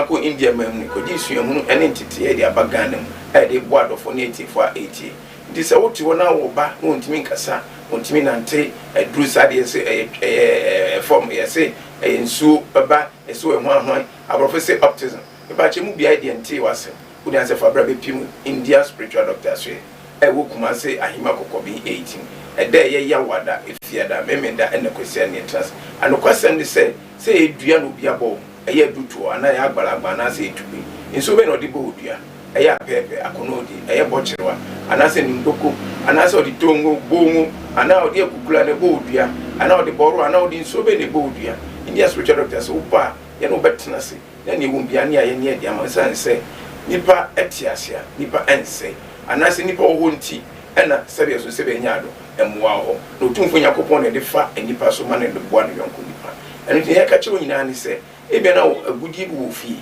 Kɔ India man mu kɔgye suahunu ne nteteeɛ de aba Ghana mu a yɛde reboa adɔfoɔ ne atiefoɔ a ɛretie. Nti sɛ wote hɔ na wo ba na ɔntumi nkasa, ɔntumi nante, aduru saa deɛ sɛ ɛyɛ ɛyɛ fam, yɛse ɛyɛ nsuo ba, yɛse ɔyɛ hwan hwan, aborɔfo se autism. Mepakyɛ mu biaɛ deɛ ntee w'asɛm. Wode ansɛ fa bra bɛpiem India spiritual doctor asoɛ a ɛwɔ Kumase Ahima Kɔkɔben 18. Ɛda a ɛyɛ Yawada, Efiada, Memenda ɛna Kwasiada ne yɛtena ase. Anokwasɛm ne sɛ, sɛ ɛyɛ dua na obi abɔ wo, Ɛyɛ adutoɔ anaa ɛyɛ agbalagba anaasɛ ɛyɛ tube? Nsuo bɛn na ɔde bɔ odua? Ɛyɛ apɛɛpɛ, akonoodi, ɛyɛ bɔkyerewa, anaasɛ nimdoko, anaasɛ ɔde tongo, bongo, anaa ɔde akukula na ɛbɔ odua, anaa ɔde bɔro, anaa ɔde nsuo bɛn na ɛbɔ odua? India spiritual doctor sɛ woba a, yɛne wo bɛtena ase na nea ɛwɔ mu biara ne ayɛ ne adi ama wo. Ɛsiane sɛ nnipa te ase a, nnipa nsɛe, anaasɛ nnipa wɔ hɔ nti na sɛdeɛ ɛso sɛ bɛnya ado mmoa wɔ hɔ. Na Otumfoɔ Nyankopɔn na ɛde fa nnipa so ma no de boa ne yɔnko nnipa. Ɛno nti, nea yɛka kyerɛ wo nyinaa ne sɛ, ebia na wo agudeɛ bi wɔ wo fie,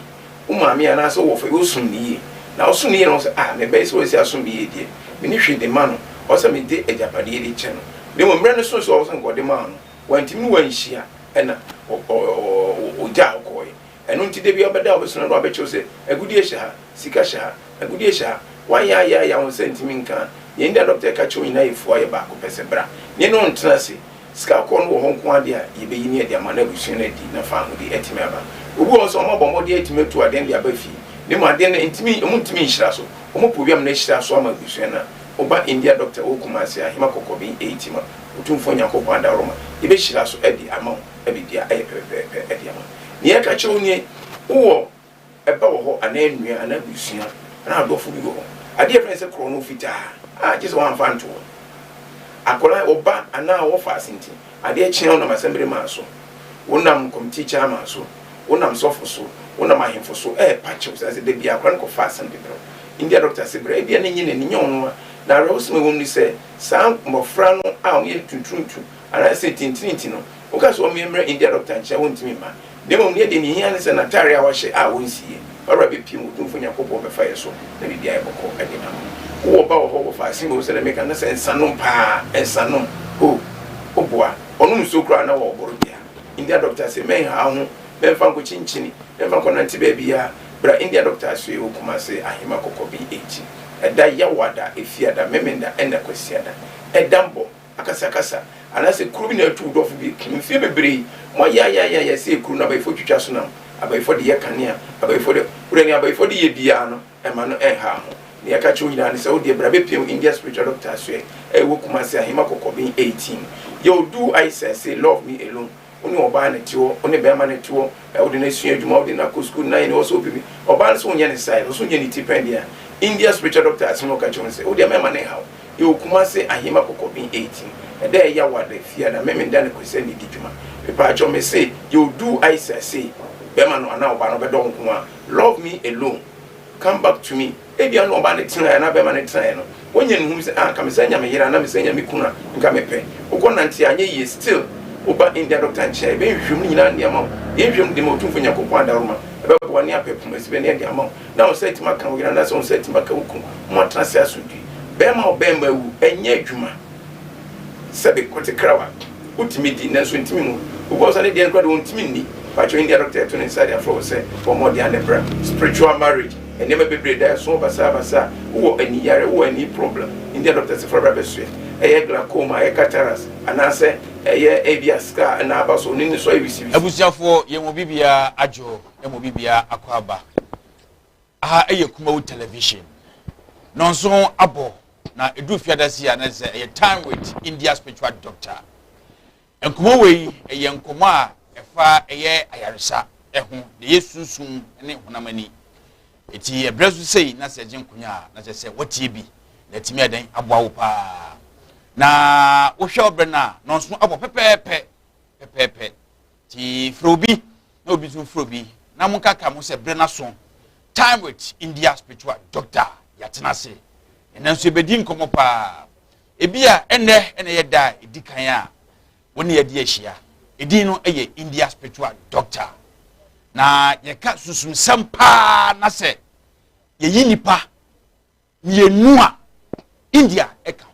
wo maame anaasɛ wo wɔfa bi, wosom no yie. Na wosom no yie na wohu sɛ, Ah, me ba yi, sɛ wasi asom me yie deɛ, menni hwee de ma no, ɔwɔ sɛ mede agyapadeɛ yi de kyɛ no. Na mmom mmerɛ no soo sɛ ɔwɔ sɛ nka ɔde maa no, wantumi ne wo anhyia, ɛnna ɔgyaa wo kɔeɛ. Ɛno nti, da biara wobɛda a wobɛsɔre no na wabɛkyerɛ wo sɛ, agudeɛ hyɛ ha, sika hyɛ ha, agudeɛ hyɛ ha. Woayɛ ayɛ ayɛ a wo nsa ntumi nka. Nea India dɔkta reka kyerɛ wo nyinaa yɛ fua yɛ baako pɛ sɛ, bra ne yɛne wo ntena ase. Sika kɔɔ no wɔ hɔ nko ara deɛ a, yɛbɛyi ne yɛde ama na abusua no adi na faahodi atumi aba. Obi wɔ hɔ nso a, wɔabɔ mmɔden atumi atu adeɛ no de aba fie, na mmom adeɛ no ntumi, wɔntumi nhyira so. Wɔpɛ obi ama no ahyira so ama abusua no a, woba India dɔkta wɔ Kumasi, Ahema Kɔkɔben 8 ma Otumfoɔ Nyankopɔn adaworoma, yɛbɛhyira so de ama wo na biribiara ayɛ pɛpɛɛpɛ de ama wo. Nea yɛka kyerɛ wo nie, wowɔ ɛba wɔ hɔ anaa nua anaa abusua anaa adɔfo bi wɔ hɔ. Adeɛ a yɛfrɛ no sɛ korɔno fitaa a gye sɛ woamfa anto hɔ. Akwadaa, ɔba anaa wɔfa ase nti, adeɛ kye a wonam assembly man so, wonam committee chairman so, wonam sɔfo so, wonam ahemfo so ɛrepa kyɛw sɛ da biara akwadaa no kɔfa asɛm de brɛ wo. India doctor se brɛ, ebia na ɛnyɛ n'ani, nyɛ ɔno a. Na awerɛhosɛm a ɛwɔ mu ne sɛ saa mmɔfra no a wɔyɛ tunturuntu anaasɛ tintirinti no, woka sɛ wɔmmrɛ India doctor nkyɛn a, wɔntumi mma. Na mmom nea deɛ mehia ne sɛ n'ataareɛ a wahyɛ a ɔnsiiɛ, w'awura bɛpue mu, Otumfoɔ Nyankopɔn bɛfa yɛ so na biribiara ayɛ bɔkɔɔ de ama wo. Wowɔ ba wɔ hɔ, wɔfa ase mmom sɛdeɛ meka no sɛ nsanom paa, nsanom, oh, woboa, ɔnom nsuo koraa na wɔboro dea. India doctor se mɛnha wo ho, mɛmfa nkɔkyinkyini, mɛmfa nkɔnante baabiara, bra India doctor asoɛe wɔ Kumase, Ahema Kɔkɔben akyi, ɛda Yawada, Efiada, Memenda ɛna Kwasiada, ɛda mbɔ. Akasakasa, anaasɛ kuro bi na atu wo dɔfo bi mfeɛ bebree, moayaayaayaya sɛ kuro no abayifoɔ twitwa so nam, abayifoɔ de yɛ kanea, abayifoɔ de, wodɛ nea abayifoɔ de yɛ biara no, ɛma no ɛnha ho. Nea yɛka kyerɛ wo nyinaa ne sɛ wodeɛ bra bɛpiam India Spiritual Doctor asoɛ a ɛwɔ Kumasi Ahema Kɔkɔben 18. Yɛ odu Aisha say love me alone, wo ne ɔbaa na ɛte hɔ, wo ne bɛrima na ɛte hɔ, wode no asua adwuma, wode no akɔ sukuu, na ɛne ɔsɛ ɔpɛ bi, ɔbaa no sɛ wonyɛ ne size, ɔsɛ wonyɛ ne ti pɛn deɛ a, India Spiritual Doctor asɛm a ɔka kyerɛ wo ne sɛ wodeɛ mɛma no nha wo. Yɛwɔ Kumase Ahema Kɔkɔben 18. Ɛda a ɛyɛ Awada, Fiada, Memenda ne Kwasida na ɛdi dwuma. Mepaakyɛw mese yɛwɔ du Aisa sei, bɛma no anaa ɔbaa no ɔbɛdɔ wo nko ara. Love me alone, come back to me. Ebia na ɔbaa no tenaeɛ anaa bɛma no tenaeɛ no, wanya ne hu sɛ ah nka mesan nya me yere anaa mesan nya me kunu a nka mepɛ. Wokɔ nante a anyɛ yie still woba India doctor nkyɛn a yɛbɛyɛ nhwehwɛmu no nyinaa de ama wo. Yɛn nhwehwɛmu de ma Otumfoɔ Nyankopɔn adaworoma ɛbɛboa ne apɛ poma si bɛ ne ɛde ama wo. Na wo nsa atumi aka wo yere anaasɛ wo nsa atumi aka wo kunu ma moatena ase asomdwoe. Bɛrima a ɔbɛrima awu, ɛnyɛ adwuma. Sɛbe, kɔte krawa, wotumi di nanso ntumi nwu. Obi wɔ hɔ nso a ne deɛ no koraa deɛ ɔntumi nni. Pakyɛw India dɔkta ɛto ne nsa de afrɛ wo sɛ bɔ mmɔden a na bra. Spiritual marriage, nneɛma bebree da ɛso basaa basaa. Wowɔ ani yare, wowɔ ani problem, India dɔkta se fa bra bɛsoɛ. Ɛyɛ glaucoma, ɛyɛ cataracts, anaasɛ ɛyɛ ebia scar na aba so, ne so ayɛ wisiwisi. Abusuafoɔ yɛn mu bibiara adwo mu bibiara akɔ aba. Aha yɛ Kumawu Television. Nɔnso abɔ na ɛduru fiada si a na sɛ ɛyɛ time with India spiritual doctor. Nkɔmmɔ wei ɛyɛ nkɔmmɔ a ɛfa ɛyɛ ayaresa ɛho na ɛyɛ sunsum ne honam ani. Eti ɛbrɛ so sei na sɛ ɛgye nkonya a na kyerɛ sɛ watie bi na ɛtumi ɛdɛn aboa wo paa. Na wohwɛ ɔbrɛ no a nɔnso abɔ pɛpɛɛpɛ pɛpɛɛpɛ. Nti frɛ obi na obi nso mfrɛ obi na monkaka mo sɛ berɛ no aso. Time with India spiritual doctor yɛatena ase. Ɛnɛ nso yɛbɛdi nkɔmmɔ paa. Ebi a ɛnɛ ɛna ɛyɛ da a ɛdi kan a wo ne yɛde ahyia. Edin no yɛ India spiritual doctor. Na yɛka sunsumsɛm paa na sɛ yɛyi nipa mmienu a India ɛka ho.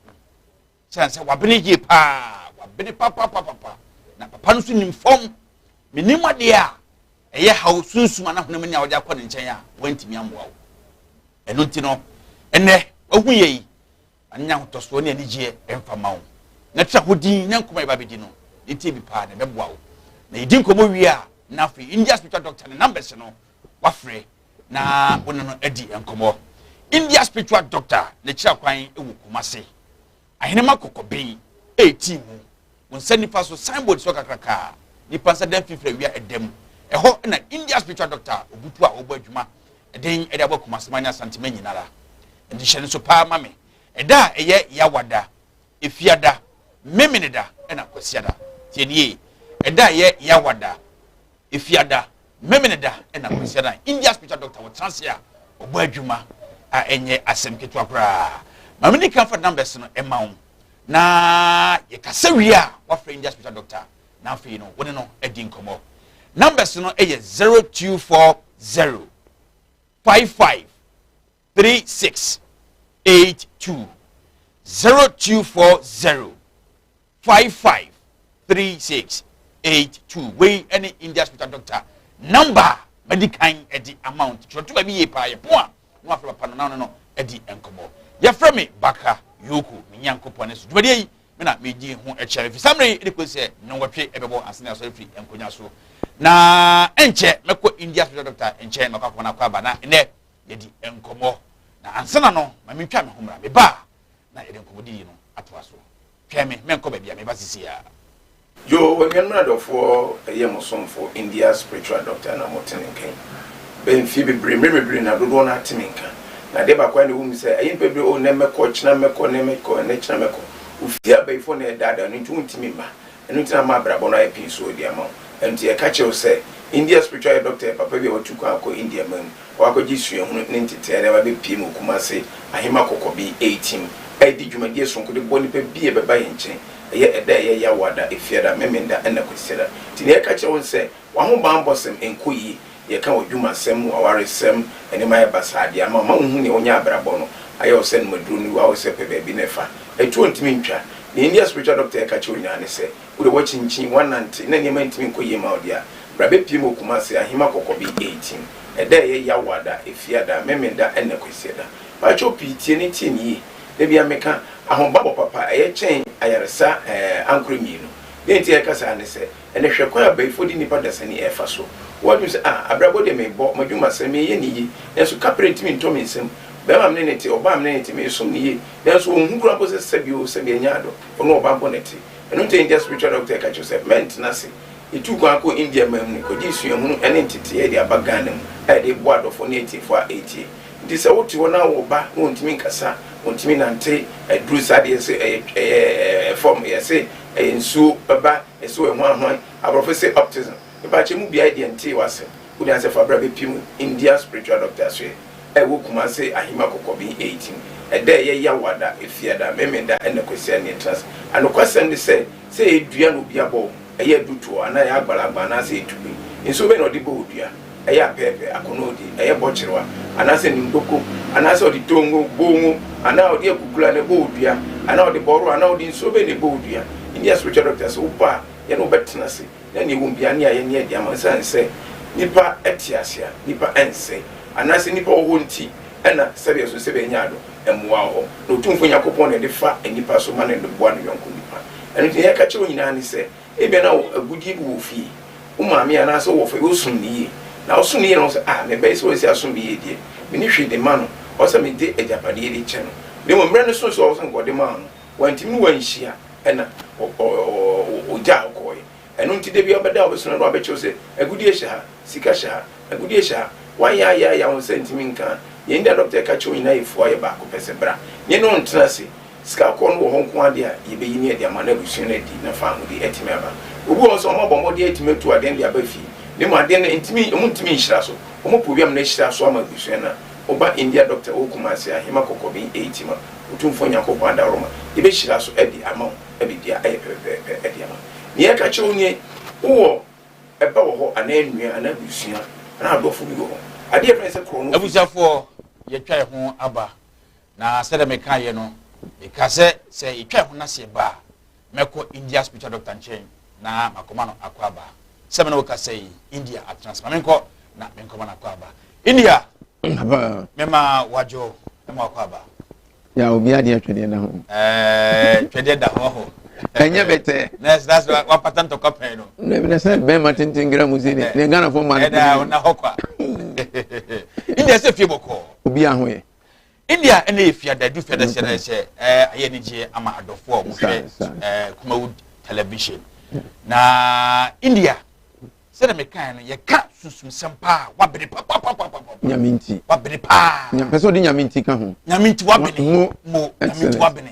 Sɛn sɛ wabene yie paa, wabene papapapapa. Na papa no nso nim fam. Menim adeɛ a ɛyɛ haw sunsum anaa honam ani a wɔde akɔ ne nkyɛn a wantumi ammoa wo. Ɛno nti no, ɛnnɛ wahu yɛ yi, ma no nya ahotɔsoɔ ne anigyeɛ ɛmfa ma wo. Na tra hɔ din na nkɔmmɔ a yɛba bɛdi no, ne tie bi paa na ɛbɛboa wo. Na yɛdi nkɔmmɔ wie a, na afei India spiritual doctor ne numbers no wafrɛ na wo ne no adi nkɔmmɔ. India spiritual doctor n'akyira kwan wɔ Kumase. Ahenema kɔkɔben retii mu. Wo nsa nifa so signboard si hɔ kakraka. Nipa nsa da mfimfini awia ɛda mu. Ɛhɔ na India spiritual doctor Obutu a ɔbɔ adwuma den de aboa Kumase man ne Asanteman nyinara. Nti hyɛ no nso paa ma me. Ɛda a ɛyɛ Yawada, Efiada, Memeneda ɛna Kwasiada. Tie nie, ɛda a ɛyɛ Yawada, Efiada, Memeneda na Kwasiada India spiritual doctor wɔtena ase a ɔbɔ adwuma a ɛnyɛ asɛm ketewa koraa. Ma me kan fa numbers no ɛma wo na yɛkasa wie a wafrɛ India spiritual doctor na afei no wo ne no adi nkɔmmɔ. Numbers no ɛyɛ 0240 55 36 82 0240 553682 Wei ne India Hospital Doctor number a madi kan de ama wo nti twerɛto baabi yie paa yɛpo a na wafrɛ papa no na ɔne no adi nkɔmmɔ. Yɛfrɛ me Baka Yoko, me Nyankopɔn ne so dwumadie yi me na medi ho kyɛ me fi saa mmerɛ yi de kɔsi sɛ nnɔnwɔtwe ɛbɛbɔ ansa na asɔre firi nkonnwa so na ɛnkyɛ mɛkɔ India Hospital Doctor nkyɛn makɔ akɔma no akɔ aba na ɛnɛ yɛdi nkɔmmɔ na ansa na no ma mentwa me ho mmra meba a na yɛde nkɔmmɔdidi no atoa so. Twɛn me, menkɔ baabi a meba sisi ara. Yoo anuanom adɔfoɔ ɛyɛ mo somfo India spiritual doctor na mo te ne nka yi bɛ mfie bebree mmerɛ bebree na dodoɔ no ara te me nka na adeɛ baako a na ɛwɔ mu sɛ ɛyɛ nipa bebree oh nnɛ mɛkɔ kyena mɛkɔ nnɛ mɛkɔ ɛnɛ kyena mɛkɔ ofie abayifoɔ na ɛdaadaa no nti wontumi mma ɛno nti na ama abrabɔ no ayɛ pii so de ama wo ɛno nti yɛka kyerɛ wo sɛ India spiritual yɛ doctor yɛ papa bi a watu kwan akɔ India man mu Wakɔgye suahunu ne nteteɛ de aba abɛpue mu wɔ Kumase Ahema Kɔkɔbe Eitim redi dwumadie sononko de boa nnipa bi a ɛbɛba yɛn nkyɛn. Ɛyɛ ɛda a ɛyɛ Yawoada, Efiada, Memenda ɛna Kwasiada. Nti nea yɛka kyerɛ wo ne sɛ w'ahobanbɔsɛm nkɔ yie. Yɛka w'adwumasɛm, w'awaresɛm, nneɛma ayɛ basaa de ama wo ma wonhu nea wonya abrabɔ no ayɛ wo sɛ nomaduro no wɔ sɛ pɛ baabi na ɛfa. Atuo ntumi ntwa. Nea India spiritual doctor ɛka kyerɛ wo nyinaa ne sɛ Wo deɛ woakyinkyin, woanante, na nneɛma ntumi nkɔ yie mma wo deɛ a, bra bɛpue mu wɔ Kumasi, Ahima Kɔkɔbe 18. Ɛda a ɛyɛ Yawoada, Efiada, Memenda ɛna Kwasiada. Pakyɛw pii tie ne tie no yie. Da biara meka, ahobammɔ papa, ɛyɛ kyɛn ayaresa ɛɛ ankorɛ mmienu. Deɛ nti a yɛka saa ne sɛ, ɛnɛ hwɛ kwan a abayifoɔ de nnipa dasani ɛrefa so. Woadwene sɛ, ah, abrabɔ deɛ merebɔ, m'adwumasɛm, mereyɛ no yie, nanso kaprɛ ntumi ntɔ me nsam. Barima a me ne no te, ɔbaa a me ne no te, meresom no yie, nanso ɔnhu koraa mpo sɛ sɛbi o, sɛbi ɛnyɛ adɔ, ɔne ɔbaa mpo na ɛte. Ɛno nti India spiritual doctor ka kyerɛ wo sɛ mɛntena ase. Yɛtuu kwan kɔɔ India man mu no, kɔgyee suahunu ne nteteeɛ de aba Ghana mu a yɛde reboa adɔfoɔ ne atiefoɔ a ɛretie. Nti sɛ wote hɔ na wo ba na ɔntumi nkasa, ɔntumi nante, aduru saa deɛ sɛ ɛyɛ ɛyɛ fam, yɛse ɛyɛ nsuo ba, yɛse ɔyɛ hwan hwan, aborɔfo se autism. Mepakyɛ mu biaɛ deɛ ntee w'asɛm. Wo deɛ ansɛ fa bra bɛpiem India spiritual doctor asoɛ a ɛwɔ Kumase Ahima Kɔkɔben 18. Ɛda a ɛyɛ Yawada, Efiada, Memenda ɛna Kwasia ne yɛtena ase. Anokwasɛm ne sɛ, sɛ ɛyɛ dua na obi abɔ wo, ɛyɛ adutoɔ anaa ɛyɛ agbalagba anaasɛ ɛyɛ tube, nsuo bɛn na ɔde bɔ wo dua? Ɛyɛ apɛɛpɛ, akɔnɔɔdi, ɛyɛ bɔkyerewa anaasɛ nimdoko anaasɛ ɔde tongo, bongo, anaa ɔde akukula na ɛbɔ wo dua anaa ɔde bɔro anaa ɔde nsuo bɛn na ɛbɔ wo dua? India spiritual doctor sɛ wobɔ a yɛne wo bɛtena ase. Na nea ɛwom biara ne a yɛnyɛ adi ama esiane sɛ nnipa te ase a, nnipa nsɛe, anaasɛ nnipa wɔ hɔ nti na sɛdeɛ ɛso sɛ bɛanya ado mmoa wɔ hɔ. Na Otumfoɔ Nyankopɔn na ɛde fa nnipa so ma no de boa ne yɔnko nnipa. Ɛno nti nea yɛka kyerɛ wo nyinaa ne sɛ, ebia na wo agudeɛ bi wɔ fie, wo maame anaasɛ wo wɔfa bi, wosom no yie. Na wosom no yie na wo sɛ, ah, me ba yi sɛ wasi asom me yie deɛ, menni hwee de ma no, ɔwɔ sɛ mede agyapadeɛ de kyɛ no. Na mmom mmerɛ no soo sɛ ɔwɔ sɛ nka ɔde maa no, wantumi ne wo anhyia. Ɛna ɔgyaa hɔ kɔɔeɛ. Ɛno nti da biara ɔbɛda a ɔbɛsɔre no wabɛkyerɛ wo sɛ agudeɛ hyɛ ha, sika hyɛ ha, agudeɛ hyɛ ha. Woayɛ ayɛ ayɛ a wo nsa ntumi nka a, deɛ India dɔkta reka kyerɛ wo nyinaa yɛ fua yɛ baako pɛ sɛ bra ne ne wo ntena ase. Sika kɔɔ no wɔ hɔ nko ara deɛ a, yɛbɛyi ne yɛde ama na abusua no adi na faahodi atumi aba. Obi wɔ hɔ nso a wɔabɔ mmɔden atumi atu adeɛ no de aba fie na mmom adeɛ no ntumi, wɔntumi nhyira so. Wɔpɛ obi ama no ahyira so ama abusua no a, woba India dɔkta wɔ Kumasi, Ahema Kɔkɔben 18 a, Otumfoɔ Nyankopɔn adaworoma, yɛbɛhyira so de ama wo, na biribiara ayɛ pɛpɛpɛpɛ de ama wo. Nea yɛka kyerɛ wo nie, wowɔ ɛba wɔ hɔ anaa nua anaa abusua anaa adɔfo bi wɔ hɔ, adeɛ a yɛfrɛ no sɛ korɔno fi. Abusuafoɔ, yɛatwa yɛn ho aba, na sɛdeɛ mekaeɛ no, meka sɛ, sɛ yɛtwa yɛn ho na sɛ yɛba a, mɛkɔ India spiritual doctor nkyɛn na makɔma no akwaaba. Sɛ me ne wo kasa yi, India atena ase. Ma menkɔ na menkɔma no akɔ aba. India, mema wadwo, mema wakɔ aba. Ya obi adeɛ twɛdeɛ da ho. Ɛɛ twɛdeɛ da ho ho. Ɛnyɛ bɛtɛ. Nɛs that's why wapata ntɔkwa pɛn no. Nɛbi na sɛ bɛrima tenten gira mu si ne ne Ghana fo ma no. Ɛda ɔna hɔ kwa. India sɛ fie bɔkɔɔ. Obi aho yɛ. India ɛna yɛ fiada du fiada sɛ ɛna sɛ ɛɛ ayɛ anigye ama adɔfoɔ a wɔhwɛ ɛɛ Kumawu television na India sɛdeɛ mekae no yɛka sunsumsɛm paa wabene papapapapa nyame nti wabene paa pɛ sɛ ɔde nyame nti ka ho nyame nti wabene mo nyame nti wabene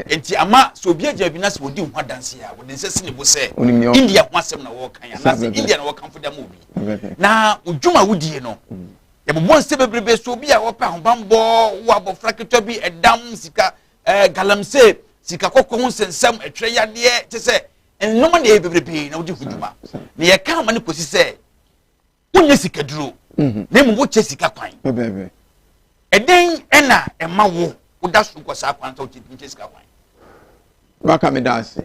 nti ama sɛ obi agya bi na sɛ ɔdi ho adanse a wɔde nsa si ne bo sɛ India ho asɛm na wɔrekan anaasɛ India na wɔkamfo de ama obi na odwuma wodie no Yɛbobɔ nsɛm bebrebe so obi a ɔpɛ ahobammɔ, wɔ abɔfra ketewa bi, ɛdam, sika, ɛɛ galamsey, sika kɔkɔɔ ho nsɛnsɛm, ɛtwerɛ yadeɛ, kyɛ sɛ nneɛma na ɛyɛ bebrebe na wodi ho dwuma. Na yɛka ama no kɔsi sɛ wonyɛ sikaduro, mhm. na mmom wokyɛ sika kwan. Ɛdɛn ɛna ɛma wo woda so kɔ saa kwan sɛ wokyɛ sika kwan? Baka meda ase.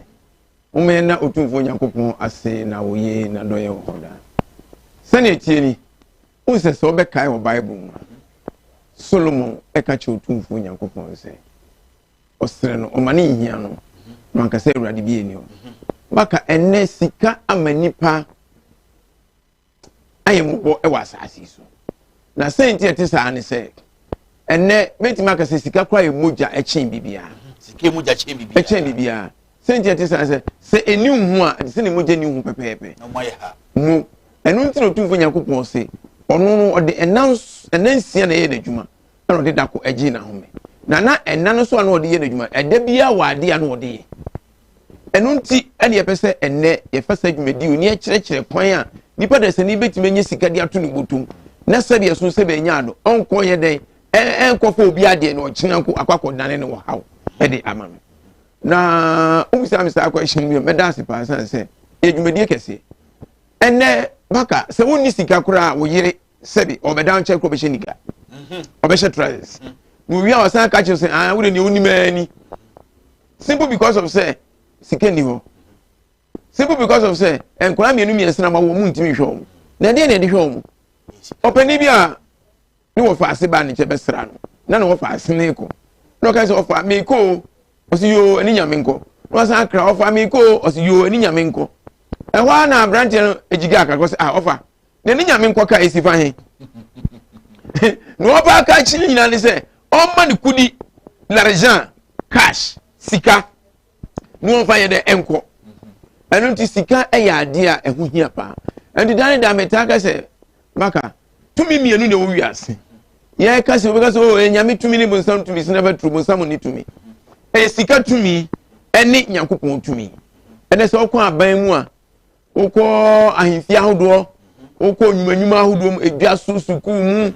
Momma yɛnna Otumfoɔ Nyankopɔn ase na oye n'adɔeɛ wɔ hɔ daa. Sɛnea ɛteɛ ni, wohu sɛ sɛ wobɛkae wɔ Bible mu a, Solomon ka kyerɛ Otumfoɔ Nyankopɔn sɛ, ɔsrɛ no, ɔma ne nhia no, na wanka sɛ Awurade bi nni hɔ. Baka ɛnnɛ sika ama nnipa ayɛ mmɔbɔ wɔ asase yi so. Na sɛ nti ɛte saa ne sɛ, ɛnnɛ mɛtumi aka sɛ sika koraa yɛ mogya ɛkyɛn biribiara. Sika yɛ mogya kyɛn biribiara. Ɛkyɛn biribiara. Sɛ nti ɛte saa sɛ, sɛ ɛni wo ho a, ɛte sɛ ne mogya ni wo ho pɛpɛɛpɛ. Na ɔmo ayɛ ha. Mo, ɛno nti na Otumfoɔ Nyankopɔn se, ɔno no ɔde ɛna ɛna nsia na ɛyɛ n'adwuma, ɛna ɔde da ko ɛgyee n'ahome. Na na ɛna no so a na ɔde yɛ n'adwuma, ɛda biara wɔ adeɛ a na ɔde yɛ. Ɛno nti ɛna yɛpɛ sɛ ɛnnɛ yɛfa saa dwumadi yi ne yɛkyerɛkyerɛ kwan a nipa dasani bɛtumi anya sika de ato ne bɔtɔm na sɛdeɛ ɛso sɛ bɛnya ado ɔnkɔ yɛ dɛn ɛnkɔfa obi adeɛ na ɔkyena nko akɔ akɔdane ne ɔhaw ɛde ama no. Na wobisa me saa question bi mɛda ase paa sane sɛ yɛ dwumadie kɛseɛ. Ɛnnɛ baka sɛ wonni sika koraa wo yere sɛbi ɔbɛda nkyɛn koro ɔbɛhyɛ nika ɔbɛhyɛ trousers na owie a ɔsan ka kyerɛ sɛ ah wode nea wonim ani simple because of sɛ sika ni hɔ simple because of sɛ nkwadaa mmienu mmiɛnsa na ma wɔn mu ntumi nhwɛ wɔn na ɛdeɛ na ɛde hwɛ wɔn ɔpanin bi a ne wɔfa ase baa ne nkyɛn bɛsra no na ne wɔfa ase ne kɔ na ɔka sɛ ɔfa meekɔ o ɔsi yoo ɛne nyame nkɔ na ɔsan akra ɔfa meekɔ o ɔsi yoo ɛne nyame nkɔ ɛhɔ ara na aberanteɛ no egyiga akra kɔ sɛ ah ɔfa na ne nyame nkɔ ka esi fa he na ɔba aka akyi ne nyinaa ne sɛ ɔmma ne kudi l'argent cash sika na wɔmfa yɛ dɛ ɛnkɔ ɛno nti sika yɛ adeɛ a ɛho hia paa ɛnti da ne da metaa ka sɛ maka tumi mmienu na ɛwɔ wiase yɛka sɛ wobɛka sɛ oh, ɛyɛ nyame tumi ne bonsam tumi sɛ na bɛtoro bonsam ne tumi ɛyɛ sika tumi ɛne nyankopɔn tumi ɛnɛ sɛ wokɔ aban mu a wokɔ ahemfie ahodoɔ wokɔ nnwumanwuma ahodoɔ mu edwa so sukuu mu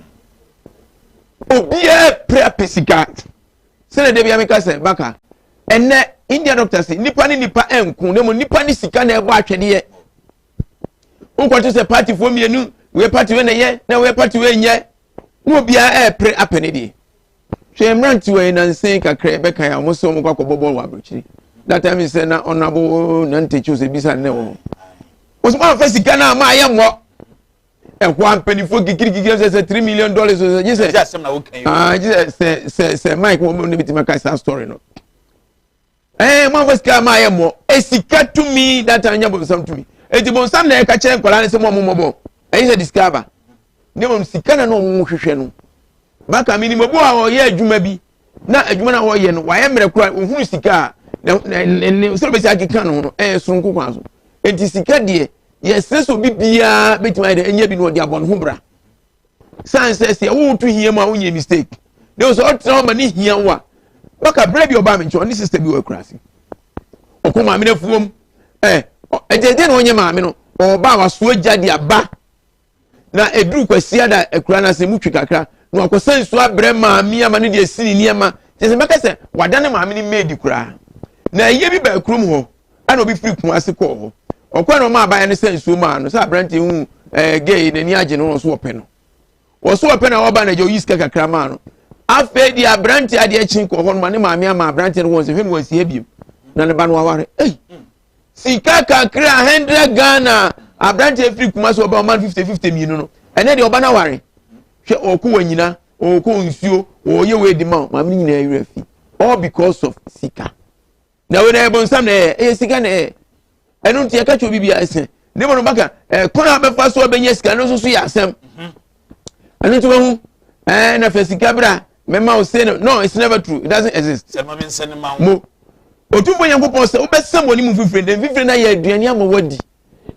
obiara pere apɛ sika sɛdeɛ da bia meka sɛ baka ɛnɛ india doctor sɛ nipa ne nipa nko na mmom nipa ne sika na ɛbɔ atwɛdeɛ wokɔto sɛ partyfoɔ mmienu wei party wei na ɛyɛ na wei party wei nyɛ na obiara ɛrepere apɛ ne deɛ Hwɛ mmerantewa yi nansa kakra yɛbɛka a wɔn sɛ wɔn kɔ akɔbɔ bɔɔl wɔ aburokyiri. That time sɛ na ɔnabo nante kyew sɛ bisa ne wɔ hɔ. Wɔsɛ wɔn afa sika no a maa yɛ mmɔ. Ɛhɔ a mpanimfoɔ kikirikikiri sɛ sɛ $3 million sɛ gye sɛ ah gye sɛ sɛ sɛ sɛ Mike wɔn ne bituma ka saa story no. Ɛɛ mo afa sika maa yɛ mmɔ. Esika tumi that time nyɛ bonsam tumi. Eti bonsam na ɛka kyerɛ nkwadaa no sɛ mo a mo mmɔ bɔɔl. Ɛyɛ sɛ de sika aba. Ne mmom sika na na wɔn hwehwɛ no. Baka menim obi a ɔyɛ adwuma bi na adwuma no a ɔyɛ no wayɛ mmerɛ koraa ohunu sika a na ne ne sɛ ɔbɛsi akeka ne ho no ɛyɛ soronko kwan so nti sika deɛ yɛsrɛ sɛ obi biara bɛtumi ayɛ dɛ ɛnyɛ bi na ɔde abɔ ne ho bra san sɛ sɛ woto hia mu a wonyɛ mistake na sɛ ɔtena hɔ ma ne hia wo a baka berɛ bi ɔbaa me nkyɛn ɔne sister bi wɔ akuraase ɔkɔ maame no afuom ɛ ɛdeɛ deɛ na ɔnyɛ maame no ɔba a wasoa gya de aba Na ɛduru Kwasiada akura no ase mu twe kakra na wakɔsa nsuo abrɛ maame ama no de asi ne nneɛma. Kyerɛ sɛ mɛka sɛ wadane maame no maid koraa. Na ɛyɛ bi baa kurom hɔ ɛna obi firi Kumasi kɔɔ hɔ. Ɔkɔɛ na ɔma abaayɛ no sɛ nsuo maa no sɛ aberanteɛ hu ɛɛ gay n'ani agye no ɔso ɔpɛ no. Wɔso ɔpɛ na ɔba na agya oyi sika kakra maa no. Afei deɛ aberanteɛ adeɛ kye kɔɔ hɔ no ma ne maame ama aberanteɛ no wɔn sɛ hwɛ no wɔn si ha biem na ne ba no aware. Ei! Sika kakra 100 Ghana. Aberanteɛ firi Kumasi ɔba ɔma no 50 50 mmienu no, ɛnɛ deɛ ɔba no aware. Hwɛ, ɔkɔ wɔ nyina, ɔkɔ nsuo, ɔyɛ wei di ma wo, maame no nyinaa werɛ fi, all because of sika. Na wei na ɛyɛ bonsam na ɛyɛ sika na ɛyɛ ɛno. Nti yɛka kyerɛ obi bi asɛ ne mu no baka ɛkwan a bɛfa so ɔbɛnya sika no nso so yɛ asɛm. Ɛno nti wahu na fɛ sika bra mɛma wo say no. No, it's never true, it doesn't exist. Sɛ ma me nsɛn ma wo. Mo Otumfoɔ Nyankopɔn sɛ wobɛsɛm wɔ ne mu fifire na mfifire no ayɛ aduane ama wadi,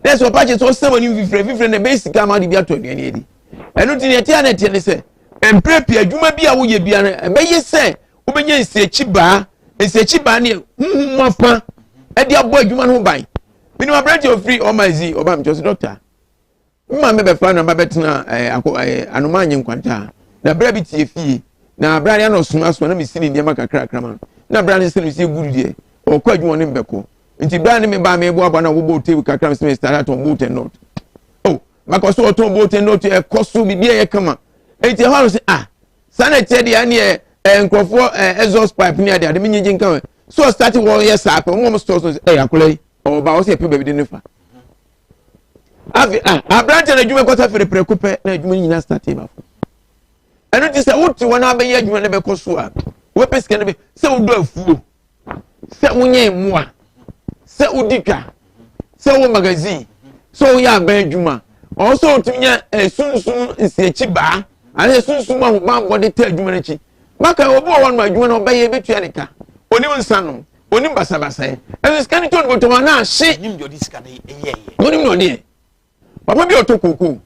na sɛ ɔpa kyerɛ sɛ ɔsɛm wɔ ne mu fifire, fifire no ɛbɛyɛ sika ama wode bi atɔ aduane adi. Ɛno nti neɛ ɛteɛ a na ɛteɛ ne sɛ mprɛ pii adwuma bi a woyɛ bia no, ɛbɛyɛ sɛ wobɛnya nsiakyi baa. Nsiakyi baa ne huhu mu afa ɛde abɔ adwuma no ho ban. Menim aberante a ɔfiri ɔma zi ɔba mekyɛ sɛ doctor mma me bɛfa no ma bɛtena akɔ anoma nye nkwanta na berɛ bi tie fie na berɛ ne ana ɔsoma asoma na mesi ne nneɛma kakrakra ma no, na berɛ ne sɛ no sie guru deɛ ɔkɔ adwuma ne mbɛkɔ. Nti berɛ ne me ba meboaboa na wɔbɔ table kakra mesɛ me start atɔn bolt and nut. Oh, makɔ so ɔtɔn bolt and nut, ɛkɔ so biribi a ɛyɛ kama. Nti ɛhɔ ano sɛ, ah, saa na ɛteɛ deɛ, ɛneɛ nkurɔfoɔ exhaust pipe ne ade ade menyegye nka wɛ so. Ɔstart wɔyɛ saa pɛ, wɔn store so ɛyɛ akɔla yi ɔba wɔ sɛ yɛpɛ baabi de ne fa. Afi ah, aberante no adwuma kɔsa fere prɛko pɛ na adwuma no nyinaa start ba fo. Ɛno ti sɛ wote wɔn abɛyɛ adwuma no bɛkɔ so a, wɔpɛ sika no bɛ sɛ wodɔ afuo, sɛ wonyɛ mmoa, sɛ wodi dwa, sɛ wowɔ magazine, sɛ woyɛ aban adwuma, ɔwɔ sɛ wotumi nya sunsum nsiakyi baa anaasɛ sunsum ahobammɔ de ta adwuma no akyi. Maka obi wɔ hɔ nom, adwuma no ɔbɛyɛ bɛtua ne ka, onim nsa nom, onim basabasayɛ, ɛnso sika no tɔ no bɔtɔm anaa ahye. Nim deɛ ɔde sika no yɛɛyɛ. Onim na ɔdeɛ papa bi a ɔtɔ kooko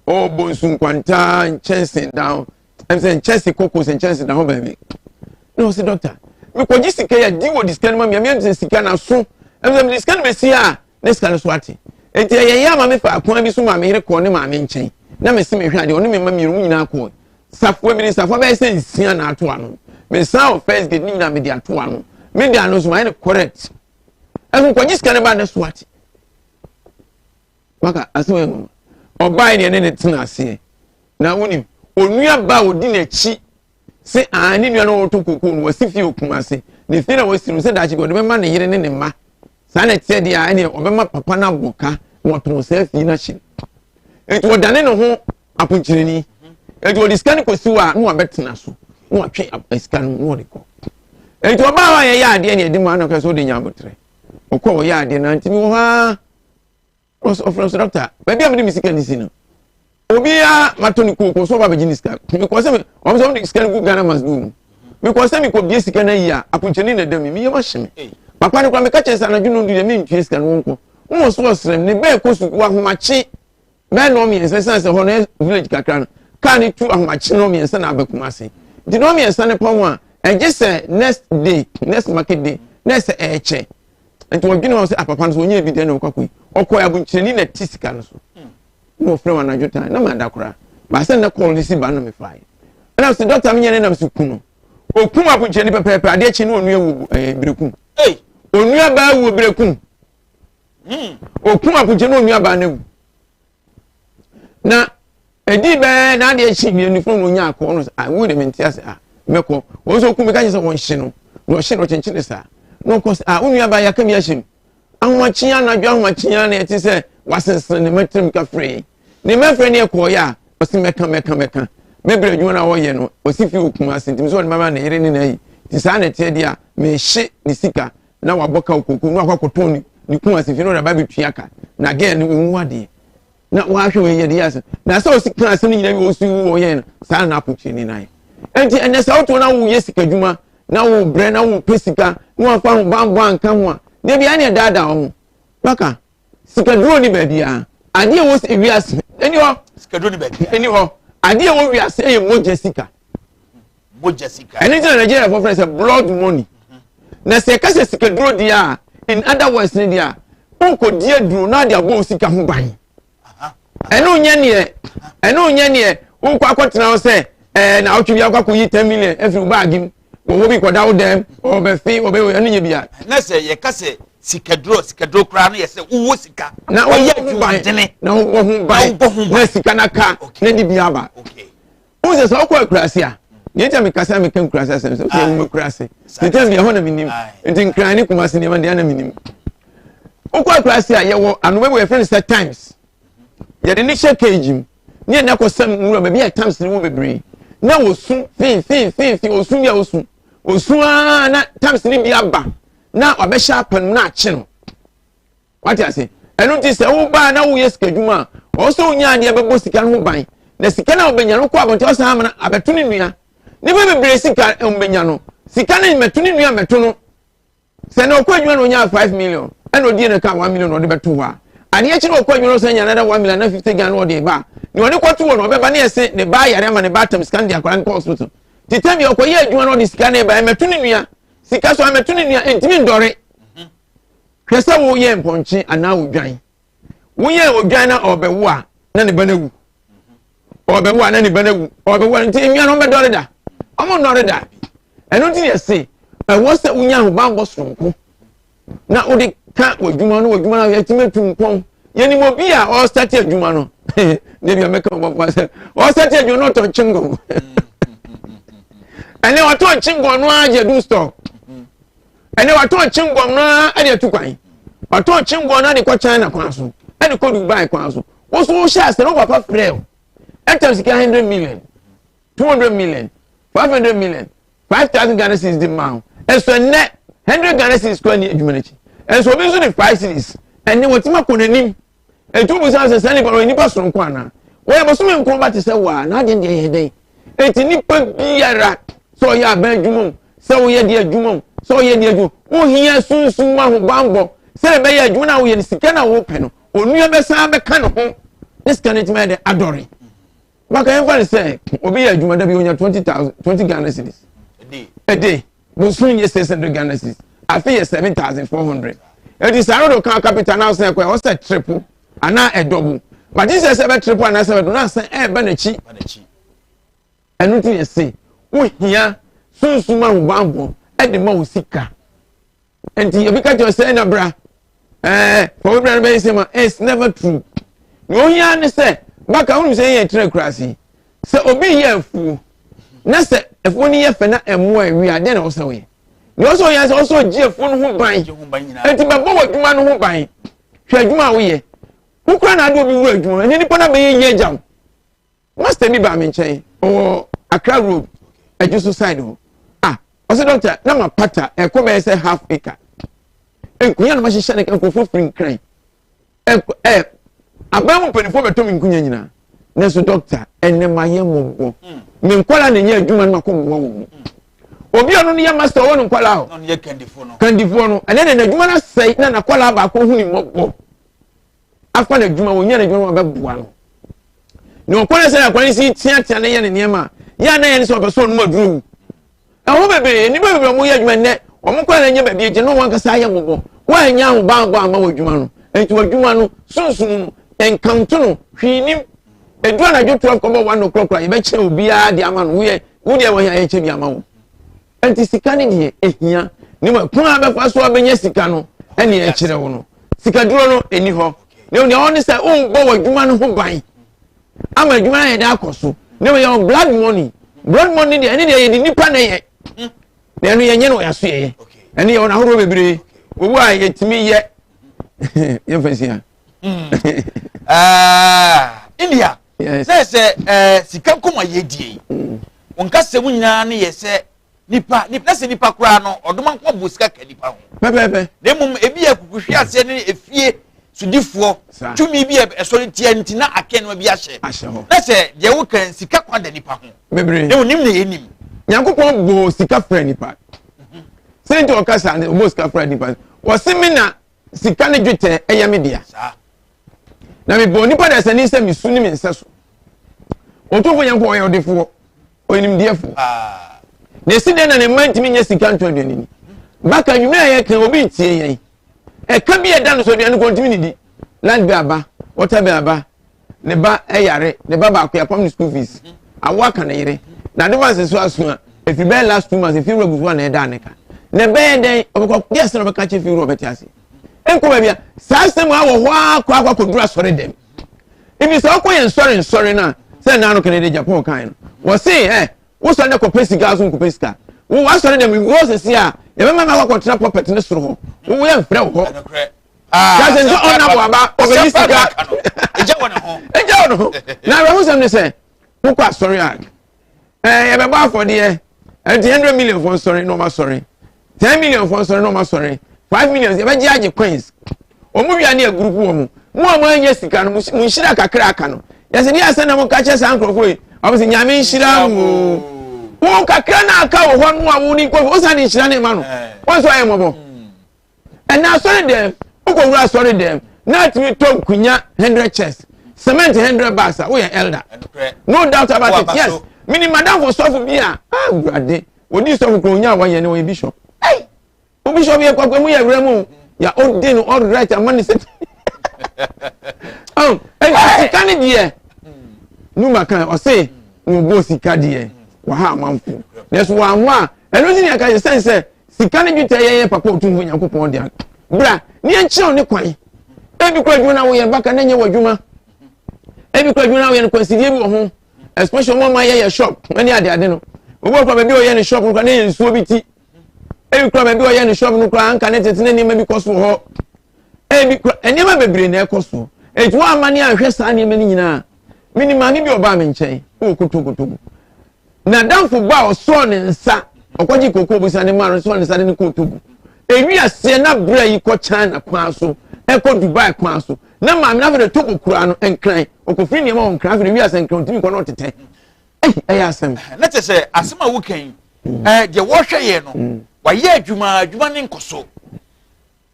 ɔbɔ nsu nkwantaa nkyɛnse dan ɛm sɛ nkyɛnse koko sɛ nkyɛnse dan hɔ baabi na ɔsi, "Doctor, mekɔgye sika yi a di wɔ di sika no ma mi a mi sɛ sika na so ɛm sɛ mede sika no bɛsi a ne sika no so ate." Nti ɛyɛ yɛ ama me fa akwan bi so maame yere kɔɔ ne maame nkyɛn na mesi mehwɛ adeɛ. Ɔne me ma mmienu mu nyinaa kɔɔ safoa bi ne safoa bɛyɛ sɛ 6 na ato ano. Mesan wɔ first gate ne nyinaa mede ato ano, mede ano so mayɛ no correct. Ɛso nkɔgye sika no ba ne so ate. Maka asɛm yɛ nwanwa. Ɔbaa yi ne tena aseɛ na wonim onua ba a odi n'akyi sɛ aa ne nua no ɔtɔ koko no wɔsi fie okun ase ne fie na wɔsi no sɛ daakye bi ɔde bɛma ne yere ne ne mma. Saa na ɛteɛ deɛ a, ɛneɛ ɔbɛma papa no abɔ ka na wɔtɔn saa fie no ahyɛ. Nti ɔdane ne ho aponkyerɛni, nti ɔde sika no kɔsi hɔ a na wabɛtena so na watwe sika no na ɔde kɔ. Nti ɔbaa hɔ a yɛyɛ adeɛ ne yɛde mu ano kɛ sɛ ɔde nya abotrɛ ɔkɔ ɔyɛ adeɛ na ntumi wɔ hɔ a ɔfrɛ so, "Doctor, baabi a mede me sika no si no, obiara matɔ ne kooko so ɔba bɛgye ne sika. Mekɔ sɛ ɔmo sɛ ɔmo de sika no gu Ghana must go mu. Mekɔ sɛ mekɔ bie sika no ayi a, aponkyerɛni na ɛda mi meyɛ ma hye me papa no kora. Meka kyerɛ sɛ anadwo no du deɛ mentua sika no wɔnkɔ wɔn so. Ɔsrɛ m ne bɛɛ kɔ sukuu ahomakye bɛɛ 3:30 san sɛ hɔ no village kakra no kaa ne tu ahomakye 3:30 na abɛkum ase. Nti 3:30 ne pɔn a ɛgye sɛ next day, next market day na ɛsɛ ɛɛkyɛ. Nti wɔdwene wɔn sɛ apapa no so wɔnyɛ bi deɛ na ɔkɔ akɔyi ɔkɔ abonkyerɛni na ti sika no so na ɔfrɛ wɔn anadwo tan na ma da koraa baasa na kɔɔl ne si ba na me fa yi ɛna sɛ, 'Doctor, menyɛ ne nam so ku no.' Okum abonkyerɛni pɛpɛɛpɛ. Adeɛ kye ne onua wu berekum, onua baa wu berekum. Okum abonkyerɛni, onua baa na wu na edi bɛɛ na adeɛ kye mmienu fún no onya akɔ no a wu de mi nti ase a mɛkɔ wɔn nso okum mi ka kyerɛ sɛ wɔn hye no na ɔhye no ɔkyenkyen saa na ɔkɔ sɛ, "Ah, onua baa yaka mi ahyɛ mu ahomakyia anadwo ahomakyia na ɛte sɛ wasensene ne mɛtɛm kafre ne mɛfrɛ ne ɛkɔɔ yɛ a ɔsi mɛka mɛka mɛka mɛbrɛ adwuma no a wɔyɛ no. Ɔsi fi okun ase nti sɛ ɔde mama ne yere ne n'ayi nti saa na ɛteɛ deɛ a mɛhye ne sika na wabɔ ka okoko na wakɔ akɔtɔn ne kun ase fi na ɔde aba abɛtua ka na gɛɛ no ɔnwu adeɛ na wahwɛ wɔ yɛ de yɛ ase na sɛ ɔsi kan asɛm nyinaa bi ɔsi wu ɔyɛ no saa na apotire ne nan. Nti ɛnɛ sɛ wotoɔ na woyɛ sika adwuma na wo brɛ na wo pɛ sika na wafa ho banbɔ anka ho a, deɛ bia ne ɛdaadaa wo ho. Baka sikaduro ni baabi a adeɛ wɔ wiase ɛni hɔ. Sikaduro ni baabi. Ɛni hɔ. Adeɛ wɔ wiase ɛyɛ mogya sika. Mogya sika. Ɛne gyina Nigeria fɔ frɛ sɛ blood money. Na sɛ ɛka sɛ sikaduro deɛ a, in other words ne deɛ a wokɔ di aduro na ade abɔ wo sika ho ban. Ɛno nyɛ neɛ wokɔ akɔtena hɔ sɛ na awotwe bi akɔ akɔyi 10 million afiri wo baagi mu wɔwɔ bi kɔda wo dɛm ɔbɛfe ɔbɛ ɛno nyɛ bia. Na sɛ yɛka sɛ sikaduro, sikaduro koraa no yɛ sɛ wowɔ sika. Na wɔyɛ wobɔ ho ban. Adwumadene. Na wobɔ ho ban. Na wobɔ ho ban. Na sika no ka na de bi aba. Wohu sɛ wokɔ akuraase a, deɛ nti a mekasa meka nkuraase asɛm sɛ wosɛ woma akuraase nti bi ɛhɔ na menim. Nti Nkran ne Kumase nneɛma deɛ na menim. Wokɔ akuraase a, yɛwɔ anoma bi wɔ yɛfrɛ no sɛ times. Yɛde no hyɛ cage mu ne yɛde akɔsɛm nwura baabi a tams no wɔ bebree na wɔsu feefeefeefe ɔsu bi a ɔsu ɔsu ara na tams no bi aba na wabɛhyɛ apa no mu na akye no. Wate ase? Ɛno nti sɛ wobaa na woyɛ sika adwuma a, ɔwɔ sɛ wonya adeɛ bɛbɔ sika no ho ban. Na sika no a wobɛnya no wokɔ abɔnten ɔsan amana abɛto ne nua. Nnipa bebree sika a wɔbɛnya no, sika no mmɛto ne nua mmɛto no. Sɛ na ɔkɔ adwuma na ɔnya 5 million, ɛna ɔdie no ka 1 million na ɔde bɛto hɔ a, adeɛ kye na ɔkɔ adwuma na ɔsan nya another 1 million na 50 Ghana na ɔde ba a, nea ɔde kɔto hɔ no ɔbɛba ne ɛse ne ba ayare ama ne ba atam sika no de akwadaa no kɔ hospital. Te tɛm bi ɔkɔyɛ adwuma na ɔde sika no ba ɛmmɛto ne nua. Sika so ammɛto ne nua, ɛntumi ndɔre. Hwɛ sɛ woyɛ mpɔnkye anaa odwan. Woyɛ odwan na ɔbɛwo a na ne ba no awu. Ɔbɛwo a na ne ba no awu. Ɔbɛwo a nti nnua no ɔbɛdɔre da. Ɔmo nnɔre da. Ɛno nti yɛ se ɛwɔ sɛ wonya ahobammɔ soronko na wode ka w'adwuma no w'adwuma no yɛtumi atu mpɔn. Yɛnim obi a ɔresate adwuma no. Ne bi a mɛka ɔbɔfoɔ sɛ ɔresate adwuma no ɔtɔn kyingɔm. Ɛnɛ ɔtɔn kyingɔm no ara gye adum store. Ɛnɛ watɔn kyingɔm no ara de atu kwan. Watɔn kyingɔm no ara de kɔ China kwan so, de kɔ Dubai kwan so. Wo nso wohyɛ ase na wo papa frɛ wo. Ɛtɛm sika 100 million, 200 million, 500 million, 5000 Ghana cedis de ma wo. Ɛnso ɛnɛ 100 Ghana cedis kura ni adwuma no akyi. Ɛnso obi nso de 5 cedis. Ɛnɛ wɔtumi akɔ n'anim. Etu bisa sɛ saa nipa no ɔyɛ nipa soronko anaa? Wɔyɛ bosome nko ba te sɛ wo a, n'adeɛ deɛ yɛ dɛn? Eti nipa biara sɛ ɔyɛ aban adwuma mu, sɛ ɔyɛ deɛ adwuma mu, sɛ ɔyɛ deɛ adwuma mu, wohia sunsum mu ahobammɔ sɛ ɛbɛyɛ adwuma no a woyɛ no sika no a wopɛ no, onua bɛsan bɛka ne ho ne sika no atumi ayɛ dɛ adɔre. Baka yɛmfa no sɛ obi yɛ adwuma da bi onya 20,000 20 Ghana cedis a day. Bosoom yɛ 600 Ghana cedis. Afe yɛ 7,400. Eti saa no do ka capital na ɔsɛn kɔ ɔsɛ triple anaa ɛdɔbo. But sɛ sɛ bɛ triple anaa sɛ bɛ do na asɛn ɛɛba n'akyi. Ɛno ti yɛ se wohia sunsum ahobammɔ ɛde ma wo sika. Nti obi ka kyerɛ sɛ ɛna bra ɛɛ fa wo bra no bɛyɛ sɛ ma it's never true. Nea ohia ne sɛ baka wonim sɛ yɛn tena kurase yi sɛ obi yɛ afuo na sɛ afuo no yɛ fɛ na ɛmmoa awie a dɛn na ɔsɛ woyɛ? Nea ɔsɛ ɔyɛ sɛ ɔsɛ ɔgye afuo no ho ban. Nti bɛbɔ w'adwuma no ho ban. Hwɛ adwuma a woyɛ. Wokura na ade obi wura adwuma ɛne nipa no abɛyɛ yie agya wo. Master bi baa me nkyɛn ɔwɔ Accra road Adwoso side hɔ ah ɔsɛ doctor na ma pata ɛkɔ bɛyɛ sɛ half acre nkunya na ma hyehyɛ ne nkurɔfoɔ firi nkran ɛkɔ ɛ aban mu mpanimfoɔ bɛtɔ me nkunya nyinaa nanso doctor ɛnɛ ma yɛ mmɔbɔ hmm. me nkɔla na ɛnyɛ adwuma no ma kɔ mmoa wɔn mu hmm. obi a ɔno no yɛ master ɔwɔ no nkɔla hɔ kandifoɔ no ɛnɛ de n'adwuma no asɛe na n'akɔla baako hu ne mmɔbɔ afa n'adwuma wɔnya n'adwuma no abɛboa no na ɔkɔ ne sɛ akwa no si teatea ne yɛ ne nneɛma a yɛ a na yɛ ne sɛ ɔpɛ sɛ ɔnom aduro wu ɛho bebree nnipa bebree wɔn yɛ adwuma nnɛ wɔn kɔ na nyɛ baabi agye na wɔn ankasa ayɛ mmɔbɔ wɔn anya ahobammɔ ama wɔ adwuma no nti wɔ adwuma no sunsun no nkanto no hwee nim edu anadwo 12 kɔbɔ 1 o'clock a yɛbɛkyɛ obiara de ama no woyɛ wodeɛ wɔn yɛ ayɛkyɛ bi ama wo Nti sika no deɛ ehia ne mu kwan a bɛfa so abɛnya sika no ɛne ɛkyerɛ wo no sikaduro no ɛni hɔ na nea ɔne sɛ wombɔ w'adwuma no ho ban ama adwuma no ayɛ dɛ akɔ so na wɔyɛ wɔ blood money blood money deɛ ɛne deɛ yɛde nipa na ɛyɛ na ɛno yɛnyɛ no yɛaso yɛyɛ ɛne yɛwɔ no ahodoɔ bebree owu a yɛtumi yɛ yɛmfa nsia ah, India sɛ sɛ eh, sika nkɔmɔ yɛ die yi mm. wɔn kasa mu nyinaa no yɛ sɛ nipa nipa na sɛ nipa koraa no ɔdoma nko abu sika ka nipa ho pɛpɛpɛ na mmom ebi yɛ kukuhwe aseɛ ne efie sodifoɔ tumi bi a ɛsɔre tia nti na akɛ nneɛma bi ahyɛ na sɛ deɛ woka sika kwan da nipa ho bebree na onim na yɛnim nyankopɔn bɔɔ sika frɛ nipa mhm. sɛ nti ɔka saa ɔbɔɔ sika frɛ nipa wɔse me na sika ne dwetɛ ɛyɛ me dea na mebɔɔ nipa dasani sɛ mesu ne me nsɛ so ɔtumfoɔ nyankopɔn ɔyɛ ɔdefoɔ ɔyɛ nimdeɛfoɔ na ɛsi dɛn na ne mma ntumi nyɛ sika ntɔ aduane ni baka nnwuma a yɛka obi ntie yɛn ɛka bi ɛda no so aduane kɔ ntumi nidi light bill aba water bill aba ne ba yare ne ba baako yɛapam ne school fees awo aka ne yere na advance nso aso a ɛfiri bɛyɛ last 2 months ɛfiri wura gu so a na ɛda ne ka na ɛbɛyɛ dɛn ɔbɛkɔ deɛ sɛ na ɔbɛka kyɛ firi wura ɔbɛte ase nkɔ baabi a saa asɛm a wɔ hɔ ara kɔ akɔ akɔduru asɔre dɛm ebi sɛ ɔkɔ yɛn nsɔre nsɔre no a sɛ nna no kene de Japan kan no wɔse ɛ wosɔre dɛ kɔpɛ sika so nkɔpɛ sika wo wasɔre dɛm wɔ sɛsi a yɛbɛma ma akɔtena pulpit ne soro hɔ wo yɛ mfrɛ wo hɔ. Kyerɛ sɛ ɔnabɔ aba ɔbɛyi sika. Ɛgya wɔ ne ho. Ɛgya wɔ ne ho. Na awerɛhosɛm ne sɛ wokɔ asɔre a ɛɛ yɛbɛbɔ afɔdeɛ ɛnti 100 million fɔ nsɔre na ɔma sɔre, 10 million fɔ nsɔre na ɔma sɔre, 5 million yɛbɛgye agye coins. Wɔn wia ne agurupu wɔn mu a wɔn anya sika no mu nhyira kakra aka no yɛsɛ ne asɛn na mo ka kyerɛ saa nkurɔfoɔ yi, wɔn sɛ Nyame nhyira mo. Wɔn kakra na aka wɔ hɔ no a wɔn ni nkɔfo wɔsan de nhyira ne ma no, wɔn nso ayɛ mmɔbɔ. Ɛna asɔre dɛm, wokɔwura asɔre dɛm na atumi tɔ nkunya 100 chairs, cement 100 bags a, woyɛ elder, no doubt about it. Yes, mini madamfo sɔfo bi a, ah, wurade, odi sɔfo kuro onya a wayɛ ne wɔyɛ bishop. Ɛy, o bishop yɛ kwakwa mu yɛ wura mu yà ó dín no all right ama ne sɛ ɔn ɛnti sika ne deɛ numa kan ɔse na ɔbɔ sika deɛ waha amanfo, nanso wɔn a ɛno ti ne yɛ ka yɛ sɛn sɛ sika ne dwetɛ yɛyɛ papa Otumfo Nyankopɔn dea. Bra ne yɛnkyerɛw ne kwan. Ebi kora adwuma no a woyɛ baka na nyɛ w'adwuma. Ebi kora adwuma no a woyɛ no kwansidie bi wɔ ho, especially wɔn a yɛyɛ shop ne adeade no. Obi wɔ kora baabi a ɔyɛ ne shop no kora ne yɛ nsuo bi ti. Ebi kora baabi a ɔyɛ ne shop no kora anka ne tete ne nneɛma bi kɔ so wɔ hɔ. Ebi kora nneɛma bebree na ɛkɔ so. Eti wɔn ama ne ahwɛ saa nneɛma no nyinaa. Mini maame bi ɔbaa me nkyɛn wɔ Kotokotogo. N'adamfo ba a ɔsɔɔ ne nsa ɔkɔgye koko bisa ne maa no sɔɔ ne nsa de ne kɔɔ Togo. Ewi aseɛ na berɛ yi kɔ China kwan so, ɛkɔ Dubai kwan so. Na maame no afei de Togo koraa no Nkran. Ɔkɔfiri nneɛma wɔ Nkran, afei de wi asɛ Nkran ɔntumi nkɔ na ɔtetɛ. Ei, ɛyɛ asɛm. Na kyerɛ sɛ asɛm a woka yi, deɛ wɔhwɛ yɛ no, wayɛ adwuma, adwuma ne nkɔ so.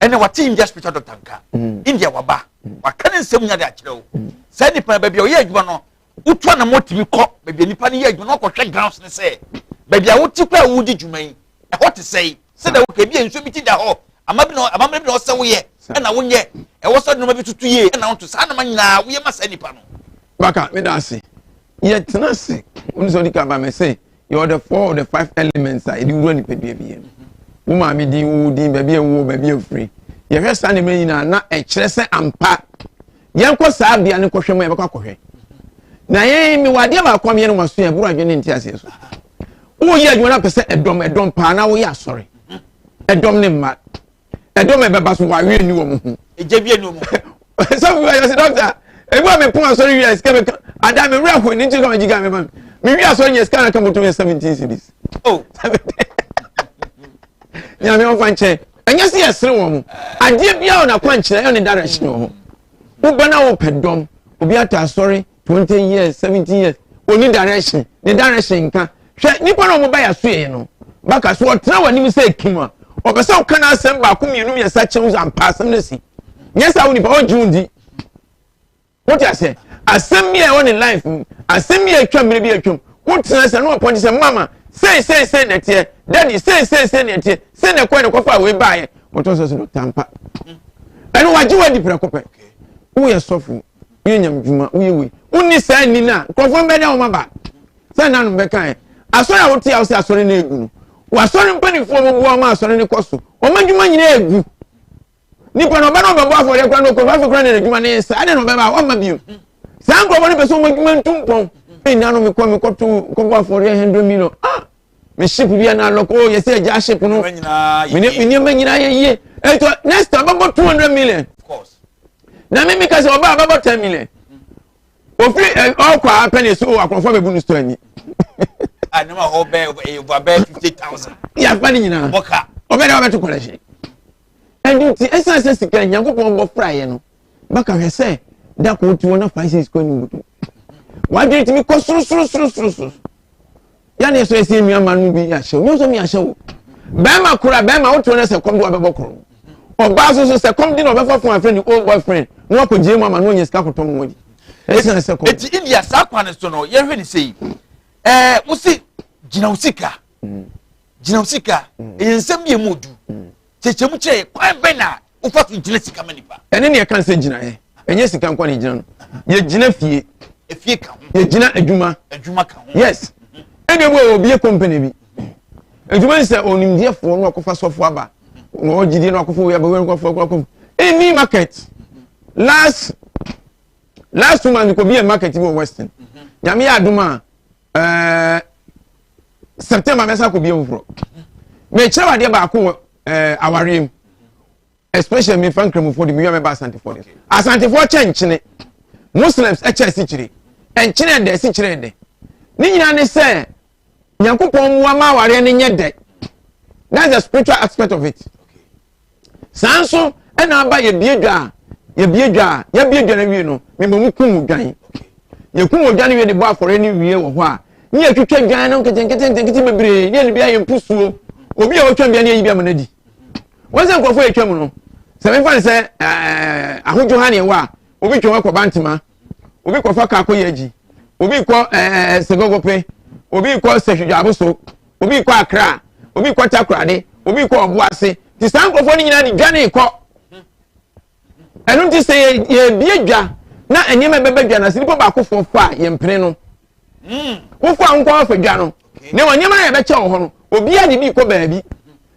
Ɛnna wate India spiritual doctor nka. India waba, waka ne nsɛm nya de akyerɛ wo. Saa nipa no, baabi a ɔyɛ adwuma no, wotu anamɔ tumi kɔ baabi a nipa no yɛ adwuma na ɔkɔhwɛ grounds ne sɛ baabi a wote kɔ a wodi dwuma yi, ɛhɔ te sɛe. Sɛdeɛ woka ebi a nsuo bi ti da hɔ, ama bi na amammerɛ bi na ɔsɛ woyɛ ɛna wonyɛ, ɛwɔ sɛ nneɛma bi tutu yie ɛna wonto saa nneɛma nyinaa woyɛ ma saa nipa no. Baka, meda ase. Yɛtena ase, wone sɛ wode ka ba mɛ sɛ yɛwɔ the four or the five elements a yɛde wura nipadua bi yɛ no. Wo maame din, wo din, baabi a ɛwɔ, baabi a ofiri. Yɛhwɛ saa nneɛma nyinaa na ɛkyerɛ sɛ ampa yɛnkɔ saa bea no kɔhwɛ mu a, yɛbɛkɔ akɔhwɛ. Na yɛn mewɔ adeɛ baako a meyɛ no maso yɛ boro adwene ne nte aseɛ so. Woyɛ adwuma no apɛ sɛ ɛdɔm ɛdɔm paa na woyɛ asɔre. Ɛdɔm ne mma. Ɛdɔm ɛbɛba so wɔawe ani wɔ mo ho. Ɛgya bi ani wɔ mo ho. Sɛ wo yɛ sɛ dɔkta, ebi a mepɔn asɔre wie a sika bɛka ada me werɛ ho ne nti ka megye ka me ma me. Mewie asɔre nyɛ sika na ka moto yɛ 17 cedis. Oh. Nyame ɔmfa nkyɛn. Ɛnyɛ sɛ yɛsere wɔn mo. Adeɛ biara wɔ n'akwankyerɛ ɛne direction wɔ hɔ. Woba na wopɛ dɔm, obi atɔ asɔre 20 years, 17 years, oni direction, ne direction nka. Hwɛ nipa na wɔn ba yɛ aso yɛ no. Baka so ɔtena wɔ anim sɛ ekim a, ɔpɛ sɛ ɔka n'asɛm baako mmienu mmiɛnsa kyɛn sɛ ampa asɛm no si. Nyɛ saa wo nipa ɔngye wo ndi. Wote aseɛ? Asɛm bi a ɛwɔ ne life mu, asɛm bi a atwa mmerɛ bi atwam, wotena sɛ na ɔpɔnkye sɛ mama sei sei sei na ɛteɛ, daddy sei sei sei na ɛteɛ, sei na ɛkɔɛ na ɛkɔfa a wei baayɛ. Wɔtɔ sɛ so dɔkta ampa. Ɛno wagye wadi prɛko pɛ. Woyɛ sɔfo, woyɛ nyamdwuma, woyɛ wei. Wonni saa nni no a, nkurɔfoɔ mbɛda wɔn aba. Sɛ nanom bɛka ɛ. Asɔre a wote a wosɛ asɔre no egu no. Wasɔre mpanimfoɔ mo boa ma asɔre no kɔ so. Wɔn adwuma nyinaa egu. Nipa na ɔba na ɔbɛbɔ afɔdeɛ koraa na ɔkɔ afɔ koraa na n'adwuma ne nsa ɛna na ɔbɛba a ɔmma bio. Saa nkurɔfoɔ no pɛ sɛ wɔn adwuma ntu mpɔn. Ɛnna no mekɔ mekɔto kɔbɔ afɔdeɛ 100 million, ah, me ship bi ana lɔkɔ o, yɛsɛ agya ship no me ne me nneɛma nyinaa yɛ yie. Ɛtɔ next time bɛbɔ 200 million na me meka sɛ ɔbaa bɛbɔ 10 million ofiri ɛ ɔkɔ a pɛ ne so o akorɔfoɔ bɛbu no store ani. A ne ma hɔ bɛɛ ɛyɛ bɛɛ 50,000. Yàfa ne nyinaa bɔka ɔbɛ dɛ ɔbɛto kɔlɛhyɛ. Ɛno nti ɛsiane sɛ sika Nyankopɔn bɔ fraeɛ no baka, hwɛ sɛ da kɔ wotu hɔ na 5 cedis kɔ anim butu wadwene tumi kɔ sorosorosorosoro. Yɛne yɛ sɛ yɛsɛ nnuama no bi ahyɛ wo nyɛ sɛ mi ahyɛ wo. Bɛrima kora bɛrima wotu no sɛ kɔm de wabɛbɔ korɔ, ɔbaa so so sɛ kɔm de na ɔbɛfa fon afrɛ ne old boyfriend na wakɔ gyina mu ama na ɔnyɛ sika kɔtɔ mu wɔdi ɛsiane sɛ kɔm. Eti India saa kwan no so no, yɛhwɛ ne sɛ yi wosi gyina wo sika, gyina wo sika, ɛyɛ nsɛm bi emu odu. Kyerɛkyerɛ mu kyerɛ yɛ, kwan bɛn na wofa so gyina sika ma nipa? Ɛne ne yɛka sɛ gyinaeɛ ɛnyɛ sika nkwa ne gyina no. Yɛgyina fie. Efie ka ho. Yɛgyina adwuma. Adwuma ka ho. Yes, ɛna ebi wɔ obi yɛ company bi adwuma ni sɛ onimdeɛfoɔ na ɔkɔfa sɔfo aba na ɔgyidie na ɔkɔfa wei aba, wei ɔkɔfa ɔkɔfa ɛni market. Last last 2 months kɔ bi yɛ market bi wɔ Western. Nyame yɛ adum a, September mɛsa kɔ bi foforɔ. Mɛkyerɛ adeɛ baako wɔ awareɛ mu. Especially me fa nkramofoɔ de mewia mɛba Asantefoɔ de. Asantefoɔ kyɛ nkyene. Muslims kyɛ asikyire. Nkyene ɛdɛ, asikyire ɛdɛ. Ne nyinaa ne sɛ Nyankopɔn mmoa ma awareɛ no nyɛ dɛ. That's the spiritual aspect of it. Saa nso ɛna aba yɛbie dwa a, yɛbie dwa a, yɛbie dwa no awie no, mema mu kum dwan. Yɛkum odwan no wie de bɔ afɔre no wie wɔ hɔ a, ne yɛtwitwa dwan no nketenkete nketenkete bebree ne yɛde bi ayɛ mpusuo. Obi a ɔtwa bia ne yɛyi bi ama no adi. Wɔn sɛ nkurɔfoɔ yɛtwa mu no, sɛ mefa no sɛ ɛɛ ahodwo ha ne ɛwɔ a, obi twɛn kɔ Bantama, obi kɔfa kaa kɔ Yagyi, obi kɔ ɛɛ Segogope, obi kɔ Sehwidwaboso, obi kɔ Accra, obi kɔ Takoradi, obi kɔ Ɔboase. Ti saa nkurɔfoɔ no nyinaa de dwane kɔ. Ɛno nti sɛ yɛbie dwa na nneɛma ɛbɛba dwa no ase nipa baakofoɔ fa a yɛmpene no. Wofo a nkɔ afa dwa no na wɔn nneɛma na yɛbɛkyɛ wɔ hɔ no obiara de bi kɔ baabi.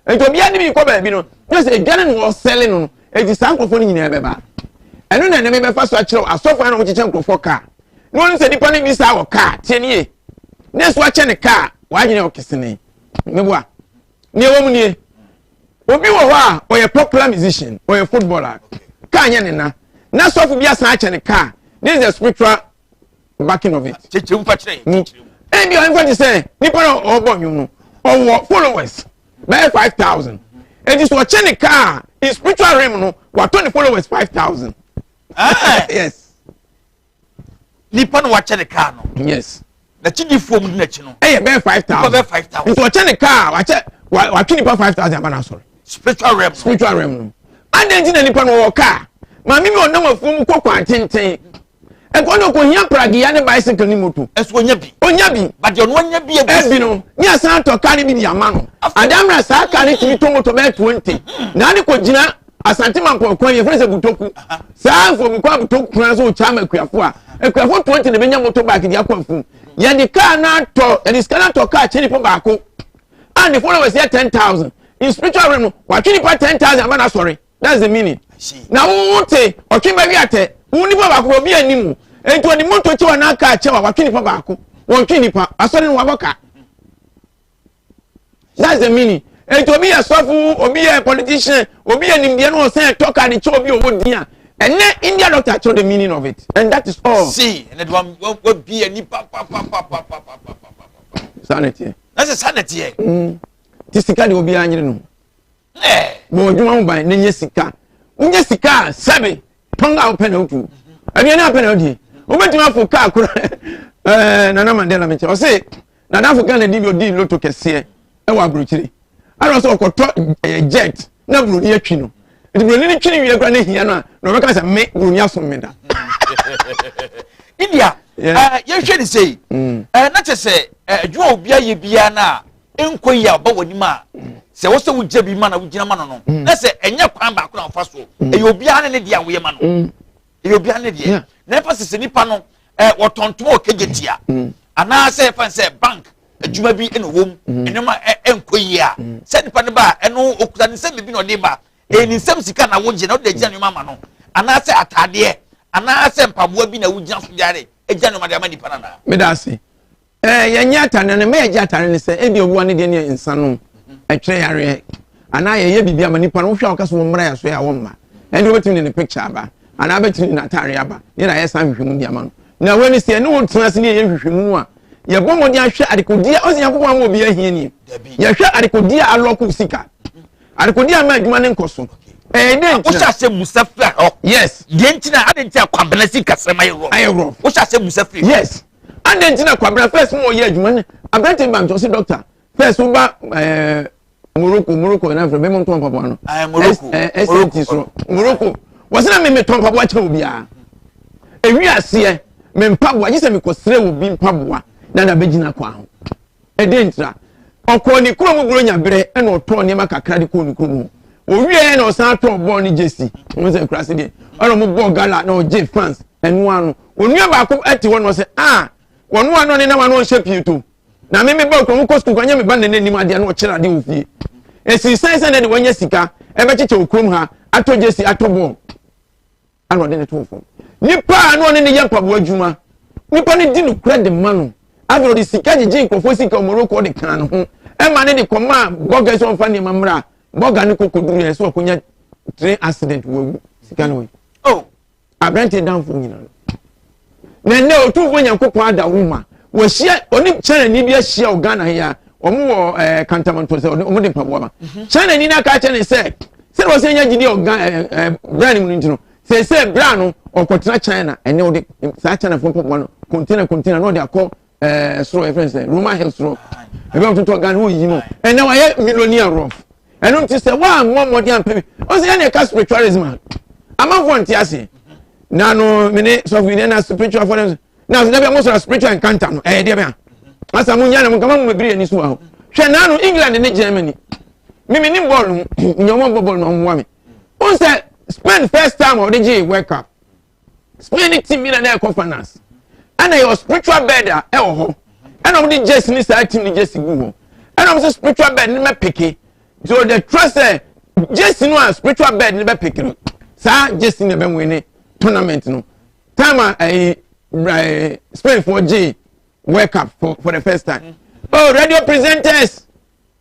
Nti obiara de bi kɔ baabi no na sɛ edwa no na wɔsɛle no no eti saa nkurɔfoɔ no nyinaa bɛba. Ɛno na ɛnam bɛfa so akyerɛw asɔfoɔ na wɔkyekyɛ nkurɔfoɔ kaa na wɔn sɛ nipa no bi saa wɔ kaa tie nie ne so akyɛ ne kaa wɔadwene ɔkesene meboa nea ɛwɔ mu nie. Obi wɔ hɔ a ɔyɛ popular musician, ɔyɛ footballer, kaa nyɛ ne na. Na sɔfo bi asan akyɛ ne kaa. This is the spiritual backing of it. Kyekyere mu fa kyerɛ yɛn. Ebi a nfa ti sɛ nipa na ɔbɔ nnwom no, ɔwɔ followers bɛyɛ 5,000. Eti sɛ ɔkyɛ ne kaa in spiritual realm no, watɔ ne followers 5,000. Ah. Yes. Nipa na wakyɛ ne kaa no. Yes. N'akyidifoɔ mu di n'akyi no. Ɛyɛ bɛyɛ 5,000. Nipa bɛyɛ 5,000. Nti ɔkyɛ ne kaa wakyɛ watwe nipa 5,000 aba n'asɔre. Spiritual realm. Spiritual realm no. Adan ti na nipa no ɔwɔ kaa. Maame bi ɔnam afuo mu kɔ kwan tenten. Ɛkɔ no kɔ hia pragia ne bicycle ne moto. Ɛso onya bi. Onya bi. But deɛ ɔno anya bi ebi. Ebi no ne asan atɔ kaa ne bi de ama no. Adamra saa kaa ne tumi tɔ moto bɛyɛ 20. Na ne kɔ gyina Asante Mampɔn kwan yɛfrɛ sɛ Butoku. Saa mfomukɔ a Butoku kwan so wokya ama akuafo a, akuafo 20 na bɛnya motorbike de akɔ afum. Yɛde kaa no atɔ, yɛde sika no atɔ kaa kyɛ nipa baako a ne followers yɛ 10,000. In spiritual realm no, watwe nipa 10,000 aba n'asɔre. That's the meaning. Na wo te ɔtwe bɛwe atɛ, wo nipa baako obi anim wo. Enti ɔde moto kyɛw anaa kaa kyɛw a watwe nipa baako. Wɔntwe nipa, asɔre no wabɔ ka. That's the meaning. Enti obi yɛ sɔfo, obi yɛ politician, obi yɛ nimdeɛ no ɔsɛn ɛtɔ ka de kyɛ obi ɔwɔ din a. Ɛnɛ India doctor kyerɛ the meaning of it and that is all. See, ɛnɛ de wa wa bi ani pa pa pa pa pa pa pa pa pa. Saa na ɛteɛ. Na sɛ saa na ɛteɛ. Ti sika de obiara nyere no. Bɔ adwuma ho ban na nyɛ sika. Wonyɛ sika a sɛbe tɔn a wopɛ na wotu. Aduane a wopɛ na wodie. Wobɛtumi afo kaa koro ɛɛ Nana Mandela mekyɛ ɔse N'adamfo Ghana ni bi odii loto kɛseɛ wɔ aburokyire. Ɛna ɔsɛ ɔkɔtɔ ɛyɛ jet na buroni atwi no. Nti buroni no twi no wie koraa na ehia no a na ɔbɛka sɛ me buroni asom me da. India yɛhwɛ ne sei na kyɛ sɛ adwuma a obi ayɛ biara no a ɛnkɔ yie a ɔba w'anim a sɛ wɔ sɛ wogyina bi ma na wogyina ma no no na sɛ ɛnyɛ kwan baako na ɔfa so ɛyɛ obiara ne ne deɛ a woyɛ ma no ɛyɛ obiara ne deɛ na ɛfa sɛ sɛ nipa no ɛ wɔtɔn ntoma wɔ kejetia mm. anaasɛ ɛfa sɛ bank adwuma bi na wɔm mm. nneɛma ɛnkɔ yie a mm. sɛ nipa no ba a ɛno okuta ne nsɛm bibi na ɔde ba ɛyɛ ne nsɛm sika na wogye na ɔde agyina nneɛma ama no anaasɛ ataadeɛ anaasɛ mpaboa bi na wogyina so de ayɛ agyina nneɛma de ama nipa no anaa. meda ase Ɛɛ, yɛnyɛ atare no, mma yɛgye atare no sɛ ebi obi wa ne deɛ ne nsa nom, ɛtwerɛ yareɛ, anaa yɛyɛ biribi ama nipa no, wohwɛ a wɔka sɛ wɔmmra yɛ so yɛ a wɔmma. Ɛnde wobɛtumi de ne picture aba, anaa wobɛtumi de n'atare aba, ne na yɛ saa nhwehwɛmu de ama no. Na wei no sɛ yɛne wo tena ase ne yɛyɛ nhwehwɛmu a, yɛbɔ mmɔden ahwɛ adekodeɛ, ɔsɛ Nyankopɔn ama obi ahia nie. Yɛhwɛ adekodeɛ a alɔko sika, adekodeɛ a ama adwuma ne nkɔ so. Ɛyɛ dɛ ntina. Wohyɛ ase musa firi hɔ. Yes. Deɛ ntina, ade nti a Kwabena sika sɛm ayɛ rough. Ayɛ rough. Wohyɛ ase musa firi hɔ. Yes. Adɛn nti na Kwabena first mu ɔyɛ adwuma no aberante ba nti ɔse doctor first woba ɛɛ Morocco Morocco na afɛ bɛmo ntɔn mpaboa no Morocco SNT so Morocco wɔse na me metɔn mpaboa kyɛ obiara ewi aseɛ me mpaboa gye sɛ mekɔsrɛ obi mpaboa na na bɛgyina kwan ho ɛdɛn ntira ɔkɔɔ ne kurom buronya berɛ ɛna ɔtɔɔ nneɛma kakra de kɔɔ ne kurom hɔ owie na ɔsan tɔɔ bɔɔl ne gyesi wɔn sɛ nkurase deɛ ɛna wɔn bɔɔ gala na ɔgye fans ɛno ano onua baako te hɔ na ɔsɛ a wɔn ano ne nam ano ɔnhyɛ pii to na me me ba okura kɔ sukuu kwan me ba nene anim adeɛ na ɔkyerɛ adeɛ wɔ fie esi sɛn sɛ na de wɔnyɛ sika ɛbɛkyekyɛ okurom ha atɔ gyesi atɔ bɔɔl ɛna ɔde ne to fam nipa a na ɔne ne yɛ mpaboa adwuma nipa no di nokorɛ de ma no afei ɔde sika gyegye nkurɔfoɔ sika ɔmɔroko ɔde kaa ne ho ɛma ne de kɔma bɔga sɛ ɔmfa nneɛma mmra bɔga ne kɔkɔduru yɛ sɛ ɔkɔnya Train accident wawu sika no wɔ. Oh. Aberante danfo nyina no. Na nnɛ Otumfoɔ Nyankopɔn ada wo ma wɔahyia ɔne China ni bi ahyia wɔ Ghana ha yi a wɔn wɔ ɛɛ kantamanto sɛ wɔn de mpaboa ma. China ni n'aka akyerɛ ne sɛ sɛdeɛ wɔsɛ nya gyidi wɔ Ghana ɛɛ ɛɛ bra ne mu no nti no sɛsɛ bra no ɔkɔtena China ɛnɛ ɔde saa China fo mpaboa no container container na ɔde akɔ ɛɛ soro yɛfrɛ no sɛ Roman Hill soro ebi a wɔtotɔ Ghana wɔyi no ɛnɛ wɔayɛ millionaire rough. Ɛno nti sɛ woammɔ mmɔden ampɛ bi ɔsɛ yɛne ɛka spiritualism a amanfoɔ nte aseɛ na no mene sɔfo yi na spiritual fo no na sɛ dabi mo sɔrɔ spiritual encounter no ɛyɛ deɛ bɛn a asa mo nya na mo nkama mo mebiri ani so wɔ hɔ hwɛ na no England ne Germany mimi nim bɔɔl no mu nyɛ ɔmo bɔ bɔɔl no ɔmo wa me wɔn sɛ Spain first time a ɔde gye World Cup Spain ne team bi na na ɛkɔ finals ɛna yɛ spiritual bird a ɛwɔ hɔ ɛna wɔn de jersey ne saa team ne jersey gu hɔ ɛna wɔn sɛ spiritual bird ne bɛ peke so the trust sɛ jersey no a spiritual bird ne bɛ peke no saa jersey ne bɛ win ne tournament no time a ɛyi ɛɛ Spain fo gye World Cup for the first time. Oh, radio presenters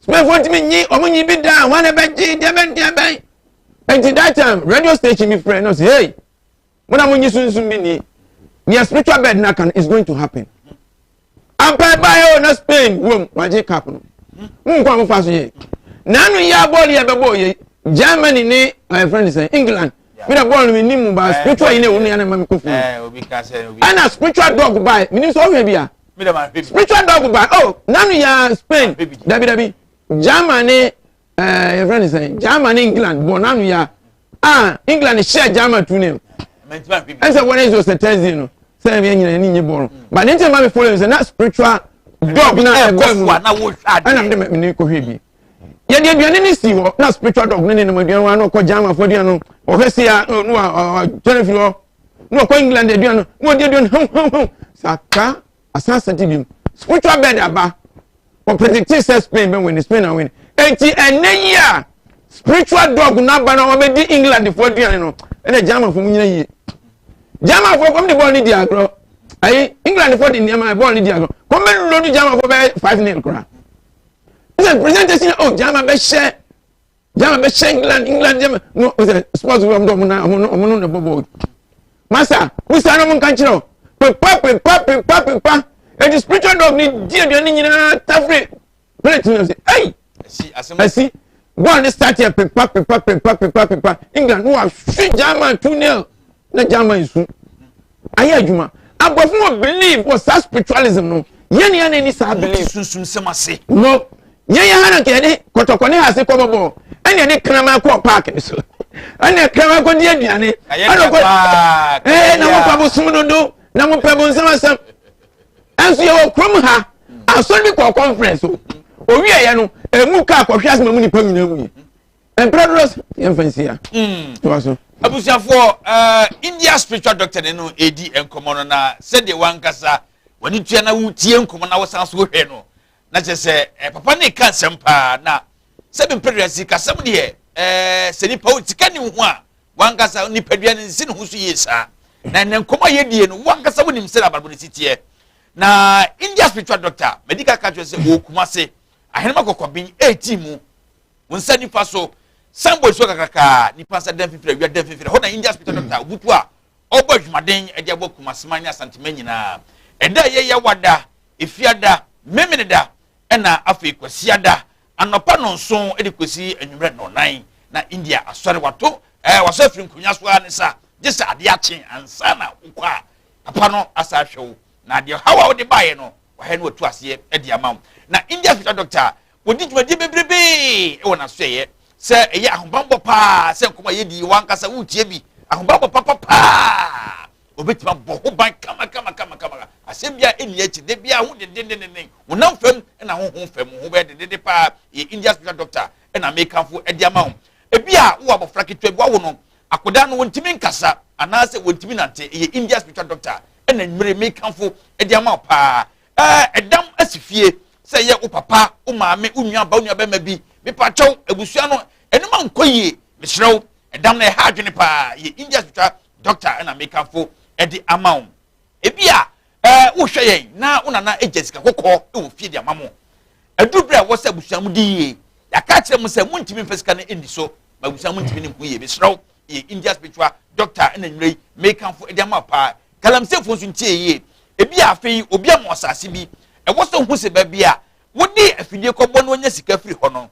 Spain fo ntumi nyi wɔn nyi bi da wɔn na bɛ gye deɛ bɛn deɛ bɛn nti that time radio station mi frɛ no sɛ hey. Mo na mo nyi sunsun bi ni. Nea spiritual bed na kan is going to happen. Ampa ɛbaeɛ o na Spain wom wagye cup no. Mo nkɔ a mo fa so yɛ. N'ano yi a bɔɔl yi a ɛbɛbɔ yɛ Germany ne my friend sɛ England. Mi na bɔɔl no mi nim mu ba spiritual yi na ewu no ya na ma mi kɔ funu. Ɛna spiritual dog ba mi nim sɛ ɔhwɛ bi a. Spiritual dog ba oh n'ano yi a Spain dabi dabi Germany ɛɛ yɛfrɛ no sɛn Germany England bɔ n'ano ya a England hyɛ German tu ne ɛsɛ Wednesday sɛ Thursday no sɛ ɛyɛ nyina yɛne nye bɔ no but ne nti ma me follow sɛ na spiritual dog na ɛbɔ mu ɛna mede me ne kɔhwɛ bi yɛde aduane no si hɔ na spiritual dog ne ne nam aduane hɔ na ɔkɔ German fo aduane no ɔhwɛ si a na ɔtwɛn firi hɔ na ɔkɔ England aduane no na ɔdi aduane hum hum hum saka asan asante bi mu spiritual bed aba ɔpredicte sɛ Spain bɛ win Spain na win eti ɛnɛ yi a spiritual dog n'aba na wɔbɛdi England fo aduane no ɛna German fo mu nyina yie German fo kɔm de bɔɔl ne di agorɔ ayi England fo de nneɛma bɔɔl ne di agorɔ kɔm bɛ load German fo bɛ 5-0 koraa ɛsɛ presentation oh German bɛ hyɛ. Gyama bɛhyɛ England England gyama no ɔsɛ sports wura mu dɛ ɔmo na ɔmo ɔmo no na ɛbɔ bɔɔl masa wusa na ɔmo nka nkyerɛ o pepa pepa pepa pepa eti spiritual dog ni di aduane nyinaa tafere plate no sɛ ɛyi ɛsi bɔɔl ne start yɛ pepa pepa pepa pepa pepa England no wahwe German 2-0 na German nsu ayɛ adwuma aborɔfo wɔ believe wɔ saa spiritualism no yɛn yɛn ani saa believe sunsun sɛm ase no yɛn yɛn ha na nka yɛde kɔtɔkɔ ne ha ase kɔ bɔbɔ ɛna yɛde kraman kɔ park no so ɛna kraman kɔ di aduane ɛna kɔ ɛɛ na mo pa bo som dodo na mo pɛ bo nsɛm asɛm ɛnso yɛ wɔ kurom ha asɔre bi kɔ conference o owie yɛ no emu kaa kɔhwɛ asɛm mu nipa nyinaa mu yi. Mpere dodoɔ sɛ yɛmfa nsi ha. Toa so. Abusuafoɔ, uh, India spiritual doctor ne no ɛredi nkɔmmɔ no na sɛdeɛ wankasa w'ani tua na wotie nkɔmmɔ na wosan so wohwɛ no na kyerɛ sɛ eh, papa ne ka nsɛm paa na sɛbi mpere dodoɔ sikasɛm deɛ eh, sɛ nipa wo sika ne ho a wankasa nipadua no nsi ne ho so yie saa na ɛnɛ nkɔmmɔ a yɛdie no wankasa wonim sɛ abrabɔ no si teɛ na India spiritual doctor madi ka ka kyerɛ sɛ wɔ Kumase ahenema kɔkɔben 18 mu Wo nsa nifa so signboard so kakraka nipa nsa dan fifiri awia dan fifiri hɔ na India hospital doctor obutu a ɔbɔ adwumaden de abɔ Kumaseman ne Asanteman nyinaa. Ɛda a ɛyɛ Yawada, Efiada, Memeneda ɛna afei Kwasiada anɔpa nɔnson de kɔsi anwummerɛ nɔnan na India asɔre wato ɛɛ wasɔ afiri nkonnwa so ara ne sa gye sɛ adeɛ akye ansa na wokɔ a papa no asa ahwɛ wo na deɛ haw a wode baeɛ no wahɛ no watu aseɛ de ama wo. Na India hospital doctor Wɔdi dwumadie bebrebe wɔ n'asoɛeɛ sɛ ɛyɛ ahobammɔ paa sɛ nkɔmɔ a yɛdi w'ankasa woretie bi ahobammɔ papa paa obɛtumi abɔ ho ban kama kama kama kama asɛm biara ɛnni akyi da biara ho dendendenden honam fam na honhom fam ho bɛyɛ dendenden paa yɛ India special doctor ɛna mekamfo ɛde ama wo ebi a wowɔ abɔfra ketewa bi wawo no akodaa no wɔntumi nkasa anaasɛ wɔntumi nante ɛyɛ India spiritual doctor ɛna nwere mekamfo ɛde ama wo paa Ɛɛ, ɛdam asi fie sɛ ɛyɛ wo papa, wo maame, wo nua ba, wo nua bɛrima bi. Mepakyɛw, abusua no, ɛnum ankɔ yie. Mesrɛ wo, ɛdam no ɛha adwene paa. Yɛ India spiritual doctor ɛna mekamfo ɛde ama wo. Ebi a ɛɛ wohwɛ yɛn na wo nana agya sika kɔkɔɔ wɔ fie de ama mo. Ɛduru berɛ a ɛwɔ sɛ abusua mo di yie. Yɛaka akyerɛ mo sɛ montumi mfa sika no nni so. Ma abusua mo ntumi ne ho yie. Mesrɛ wo, yɛ India spiritual doctor ɛna nwura yi mekanfo ɛde ama paa. Galamseyfoɔ nso ntie yie. Ebi a afei obi ama ɔsaase bi, ɛwɔ sɛ ohu sɛ baabi a wode afidie kɔbɔ no anya sika firi hɔ no,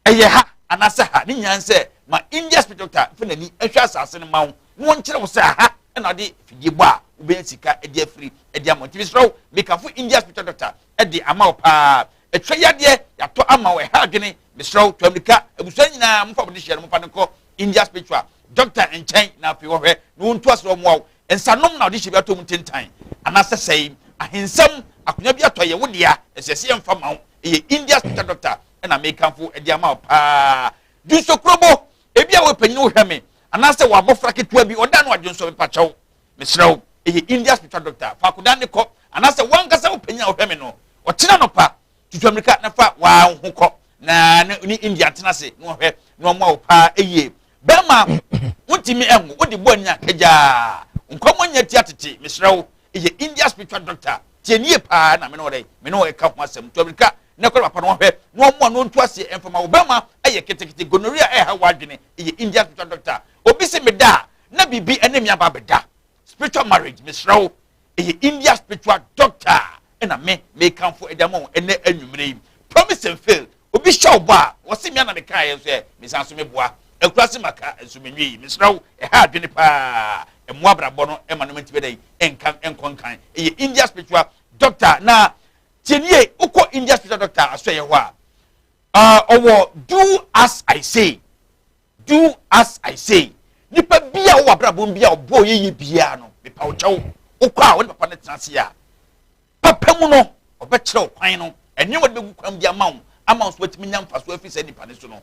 ɛyɛ ha anaasɛ ha. Ne nyinaa sɛ ma India spiritual doctor mfa n'ani nhwɛ asase no ma wo na wɔnkyerɛ wo sɛ ha ɛna ɔde afidie bɔ a wobɛnya sika de afiri de ama. Nti mesrɛ wo, mekamfo India spiritual doctor de ama wo paa. Ɛtwa yadeɛ yɛatɔ ama wo, ɛha adwene, mesrɛ wo, twa mmirika. Abusua nyinaa momfa mo de hyɛ no, momfa no nkɔ India spiritual doctor nkyɛn na afei wɔhwɛ na wɔntu ase wɔmmoa wo. Nsanom na ɔde hyɛ bi atɔ mu ntentan anaasɛ sɛe ahensɛm akonnwa bi atɔ yɛ wo dea, ɛsɛ sɛ yɛmfa ma wo. Ɛyɛ India spiritual doctor ɛna mekamfo de ama wo paa. Dwonso kurobo, ebi a wɔpanyin wohwɛ me anaasɛ wɔ abɔfra ketewa bi ɔda no adwonso, mepakyɛw, mesrɛ wo, ɛyɛ India spiritual doctor, fa akoda ne kɔ anaasɛ wankasa wo panyin a wohwɛ me no, ɔkyena nɔpa tutu amirika na fa waa ho kɔ na ne India ntena ase na wɔhwɛ na wɔn a wo paa. Ɛyie bɛrima wontumi ɛnwo, wode bɔ ani akagyaa nkɔmɔ nya tia tete, mesrɛ wo, ɛyɛ India spiritual doctor, tie nie paa na mene wɔdɛ mene wɔ ɛka ho asɛm. Tu amirika na ɛkɔ papa no wɔhwɛ na wɔn a no ntu aseɛ ɛmfama wo. Bɛrima ɛyɛ ketekete, gonorrhea ɛha w'adwene, ɛyɛ India spiritual doctor. Obi si me da na biribi ɛne me aba abɛda, spiritual marriage, mesrɛ wo, ɛyɛ India spiritual doctor ɛna me mekamfo ɛde ama wo ɛnɛ anwummerɛ yi. Promise and fail, obi hyɛ wo bɔ a wɔsi mmea na meka yɛ nso ɛ mesan so meboa akura se maka nso menwe yi, mesrɛ wo, ɛha adwene paa, ɛmmoa abrabɔ no ɛma no mantimi dɛ ɛnka ɛnkɔ nkan. Ɛyɛ India spiritual doctor na tie nie. Wokɔ India spiritual doctor aso ɛyɛ hɔ a ɔwɔ do as I say, do as I say. Nipa bi a wɔwɔ abrabɔ bi a ɔbɔ yɛyɛ biara no, mepa wo kyɛw, wokɔ a wɔne papa no tena ase a papa mu no, ɔbɛkyerɛ wo kwan no, ɛnneɛma de bɛgu kwan bi ama wo, ama wo nso watumi nya mfaso afiri saa nipa ne so no.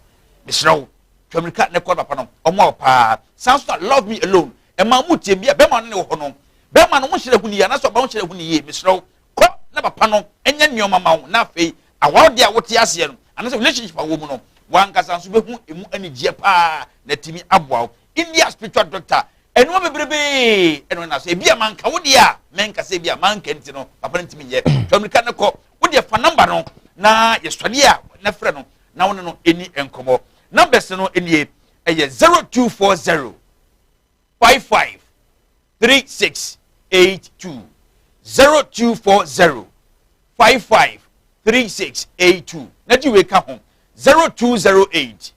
Mesrɛ wo, twa mirika ne kɔ papa no ɔmo a paa. San so na love me alone, ɛma mu tie bi a bɛrima no ne wɔ hɔ no, bɛrima no ho hyerɛ ho ne yie anaasɛ ɔba ho hyerɛ ho ne yie, mesrɛ wo, kɔ na papa no ɛnyɛ nneɛma ma wo na afei awaredeɛ a wote aseɛ no anaasɛ relationship a wɔ mu no, wankasa nso bɛhu emu anigyeɛ paa na tumi aboa wo. India spiritual doctor, ɛnua bebrebee ɛno na so ebi a manka wo deɛ a mɛnka sɛ ebi a manka nti no papa no ntumi nyɛ. Twa mirika ne kɔ. Wo deɛ fa number no na yɛsɔre a na frɛ no na wo ne no ɛni nkɔmmɔ. Numbers no nie, ɛyɛ 0240 55 36 82, 0240 55 36 82, na gye wei ka ho, 0208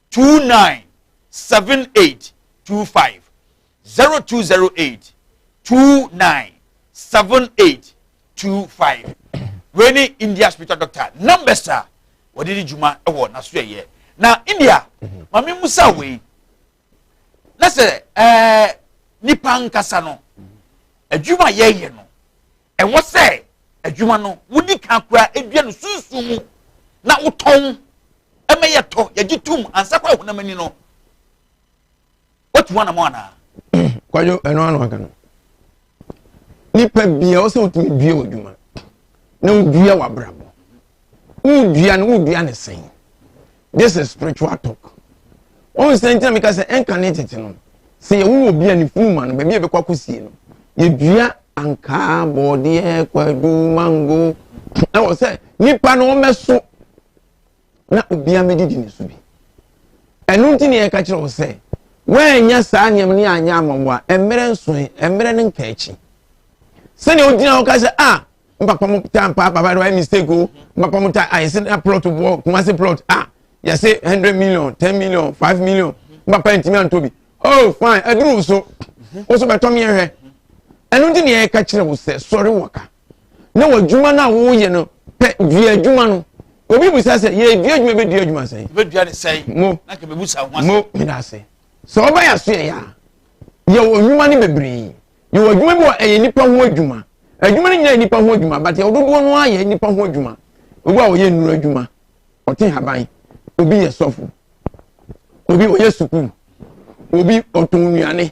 29 78 25, 0208 29 78 25. Wei ne India spiritual doctor numbers a wɔde di dwuma wɔ n'asoɛyɛ. Na India maame musa wei na sɛ nipa nkasa no adwuma a yɛyɛ no, ɛwɔ sɛ adwuma no wodi kan koraa edua no sunsun mu na wotɔn ɛmɛ yɛtɔ yɛgye tum ansa kɔ ɛhonam ani no, wotu wɔn anam anaa? Kwadwo, ɛno ano aka no, nipa bia ɔsɛ wotumi dua w'adwuma na wodua w'abrabɔ. Wodua no, wodua ne sɛn? This is spiritual talk. Wɔn sɛ ntina meka sɛ ɛnka ne tete no sɛ yɛwo obi a ne funu ma no baabi a yɛbɛkɔ akɔsie no, yɛdua ankaa, bɔɔdeɛ, kwadu, mango, ɛwɔ sɛ nipa no wɔmɛso na obiara mɛdidi ne so bi. Ɛno nti ne yɛka kyerɛ wo sɛ woanya saa nneɛma no yɛ anyɛ ama wo a, mmerɛ nsoe, mmerɛ no nka akyi. Sɛnea wogyina hɔ ka sɛ a mpapa mo ta mpa papa de wayɛ mistake o, mpapa mo ta a yɛsɛ na plot boɔ Kumase plot a yɛsɛ 100 million, 10 million, 5 million, mpapa ntumi antɔ bi. Oh fine, aduru so wo so bɛtɔ mi ɛhwɛ. Ɛno nti ne yɛka kyerɛ wo sɛ sɔre wɔ ka na w'adwuma no a woyɛ no pɛ dua adwuma no. Obi bisa sɛ yɛdua adwuma, bɛdua adwuma sɛn? Bɛdua ne sɛn? Mo na ka bɛbusa ho asɛm. Mo meda ase sɛ ɔbɛyɛ aso. Yɛ a yɛwɔ nnwuma no bebree. Yɛwɔ adwuma bi wɔ ɛyɛ nipa ho adwuma. Adwuma no nyinaa yɛ nipa ho adwuma, but yɛwɔ dodoɔ no ara yɛ nipa ho adwuma. Obi a ɔyɛ nnuro adwuma, ɔte haban, obi yɛ sɔfo, obi ɔyɛ sukuu, obi ɔtɔn nnuane,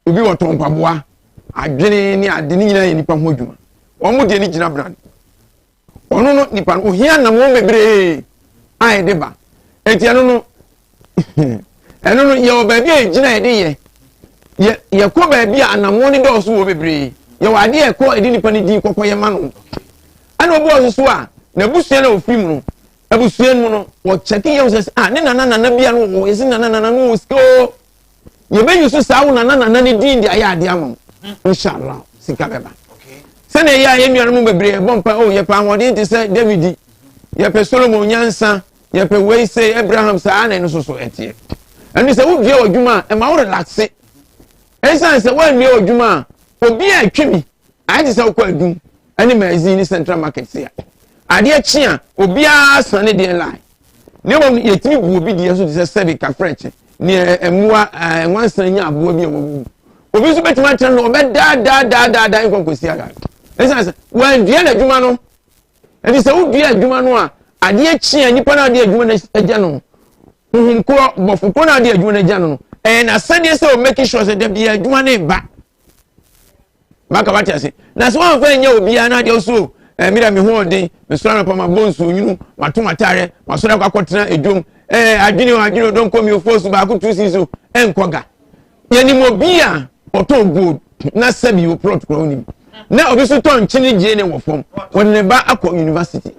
obi ɔtɔn mpaboa, adwene ne ade ne nyinaa yɛ nipa ho adwuma. Wɔn mo deɛ ne gyina brand. Ɔno no nipa no ohia nam wɔn bebree a yɛde ba eti ɛno no yɛwɔ baabi a yɛgyina yɛde yɛ yɛkɔ baabi a anammɔn ne dɔɔso wɔ bebree. Yɛwɔ adeɛ a ɛkɔ ɛde nipa no din kɔkɔ yɛ ma no. Ɛna obi wɔ so a n'abusua na ofiri mu no. Abusua no mu no, wɔkyɛke yɛn sɛ ah ne nana nana bi a no wɔ yɛsi nana nana no wɔ sika o. Yɛbɛyi so saa wo nana nana ne din de ayɛ adeɛ ama wo. Inshallah, sika bɛba. Sɛnea ɛyɛ a yɛn nuanom bebree ɛbɔ mpa o yɛpɛ ahoɔden te sɛ David, yɛpɛ Solomon nyansa, yɛpɛ wei sɛ Abraham saa na ɛno nso so ɛteɛ. Ɛno sɛ wodua w'adwuma a ɛma wo relaxe. Ɛsiane sɛ woannua w'adwuma a obi a ɛtwe bi ayɛ te sɛ wokɔ adum ɛne magazine ne central market se a adeɛ kye a obiara sa ne deɛ line na mmom yɛtumi bu obi deɛ so te sɛ sɛbi kafrɛkye ne mmoa nwansan nya aboa bi a wɔwu obi nso bɛtumi atena no ɔbɛdaadaadaadaadaa nkɔ nkɔsi aga ɛsiane sɛ wɔandua n'adwuma no ɛnti sɛ wodua adwuma no a adeɛ kye a nipa no adeɛ adwuma no agya no honhom korɔ bɔfo korɔ no adeɛ adwuma no agya no no ɛyɛ n'asɛdeɛ sɛ ɔmɛki sure sɛ da biara adwuma no ba maka wate ase na sɛ wɔamfa nyɛ obiara na adeɛ so ɛɛ mi dɛ mi ho ɔden mesɔrɔ anɔpa ma bɔ nsuo nwunu mato m'ataareɛ masɔrɔ akɔ akɔtena edwom ɛɛ adwene o adwene o dɔnkɔ mi ofuo so baako tu si so ɛnkɔ ga yɛnim obi a ɔtɔn gold na sɛbi o plot kura onim na obi nso tɔn nkyene gye ne wɔ fam wɔde ne ba akɔ university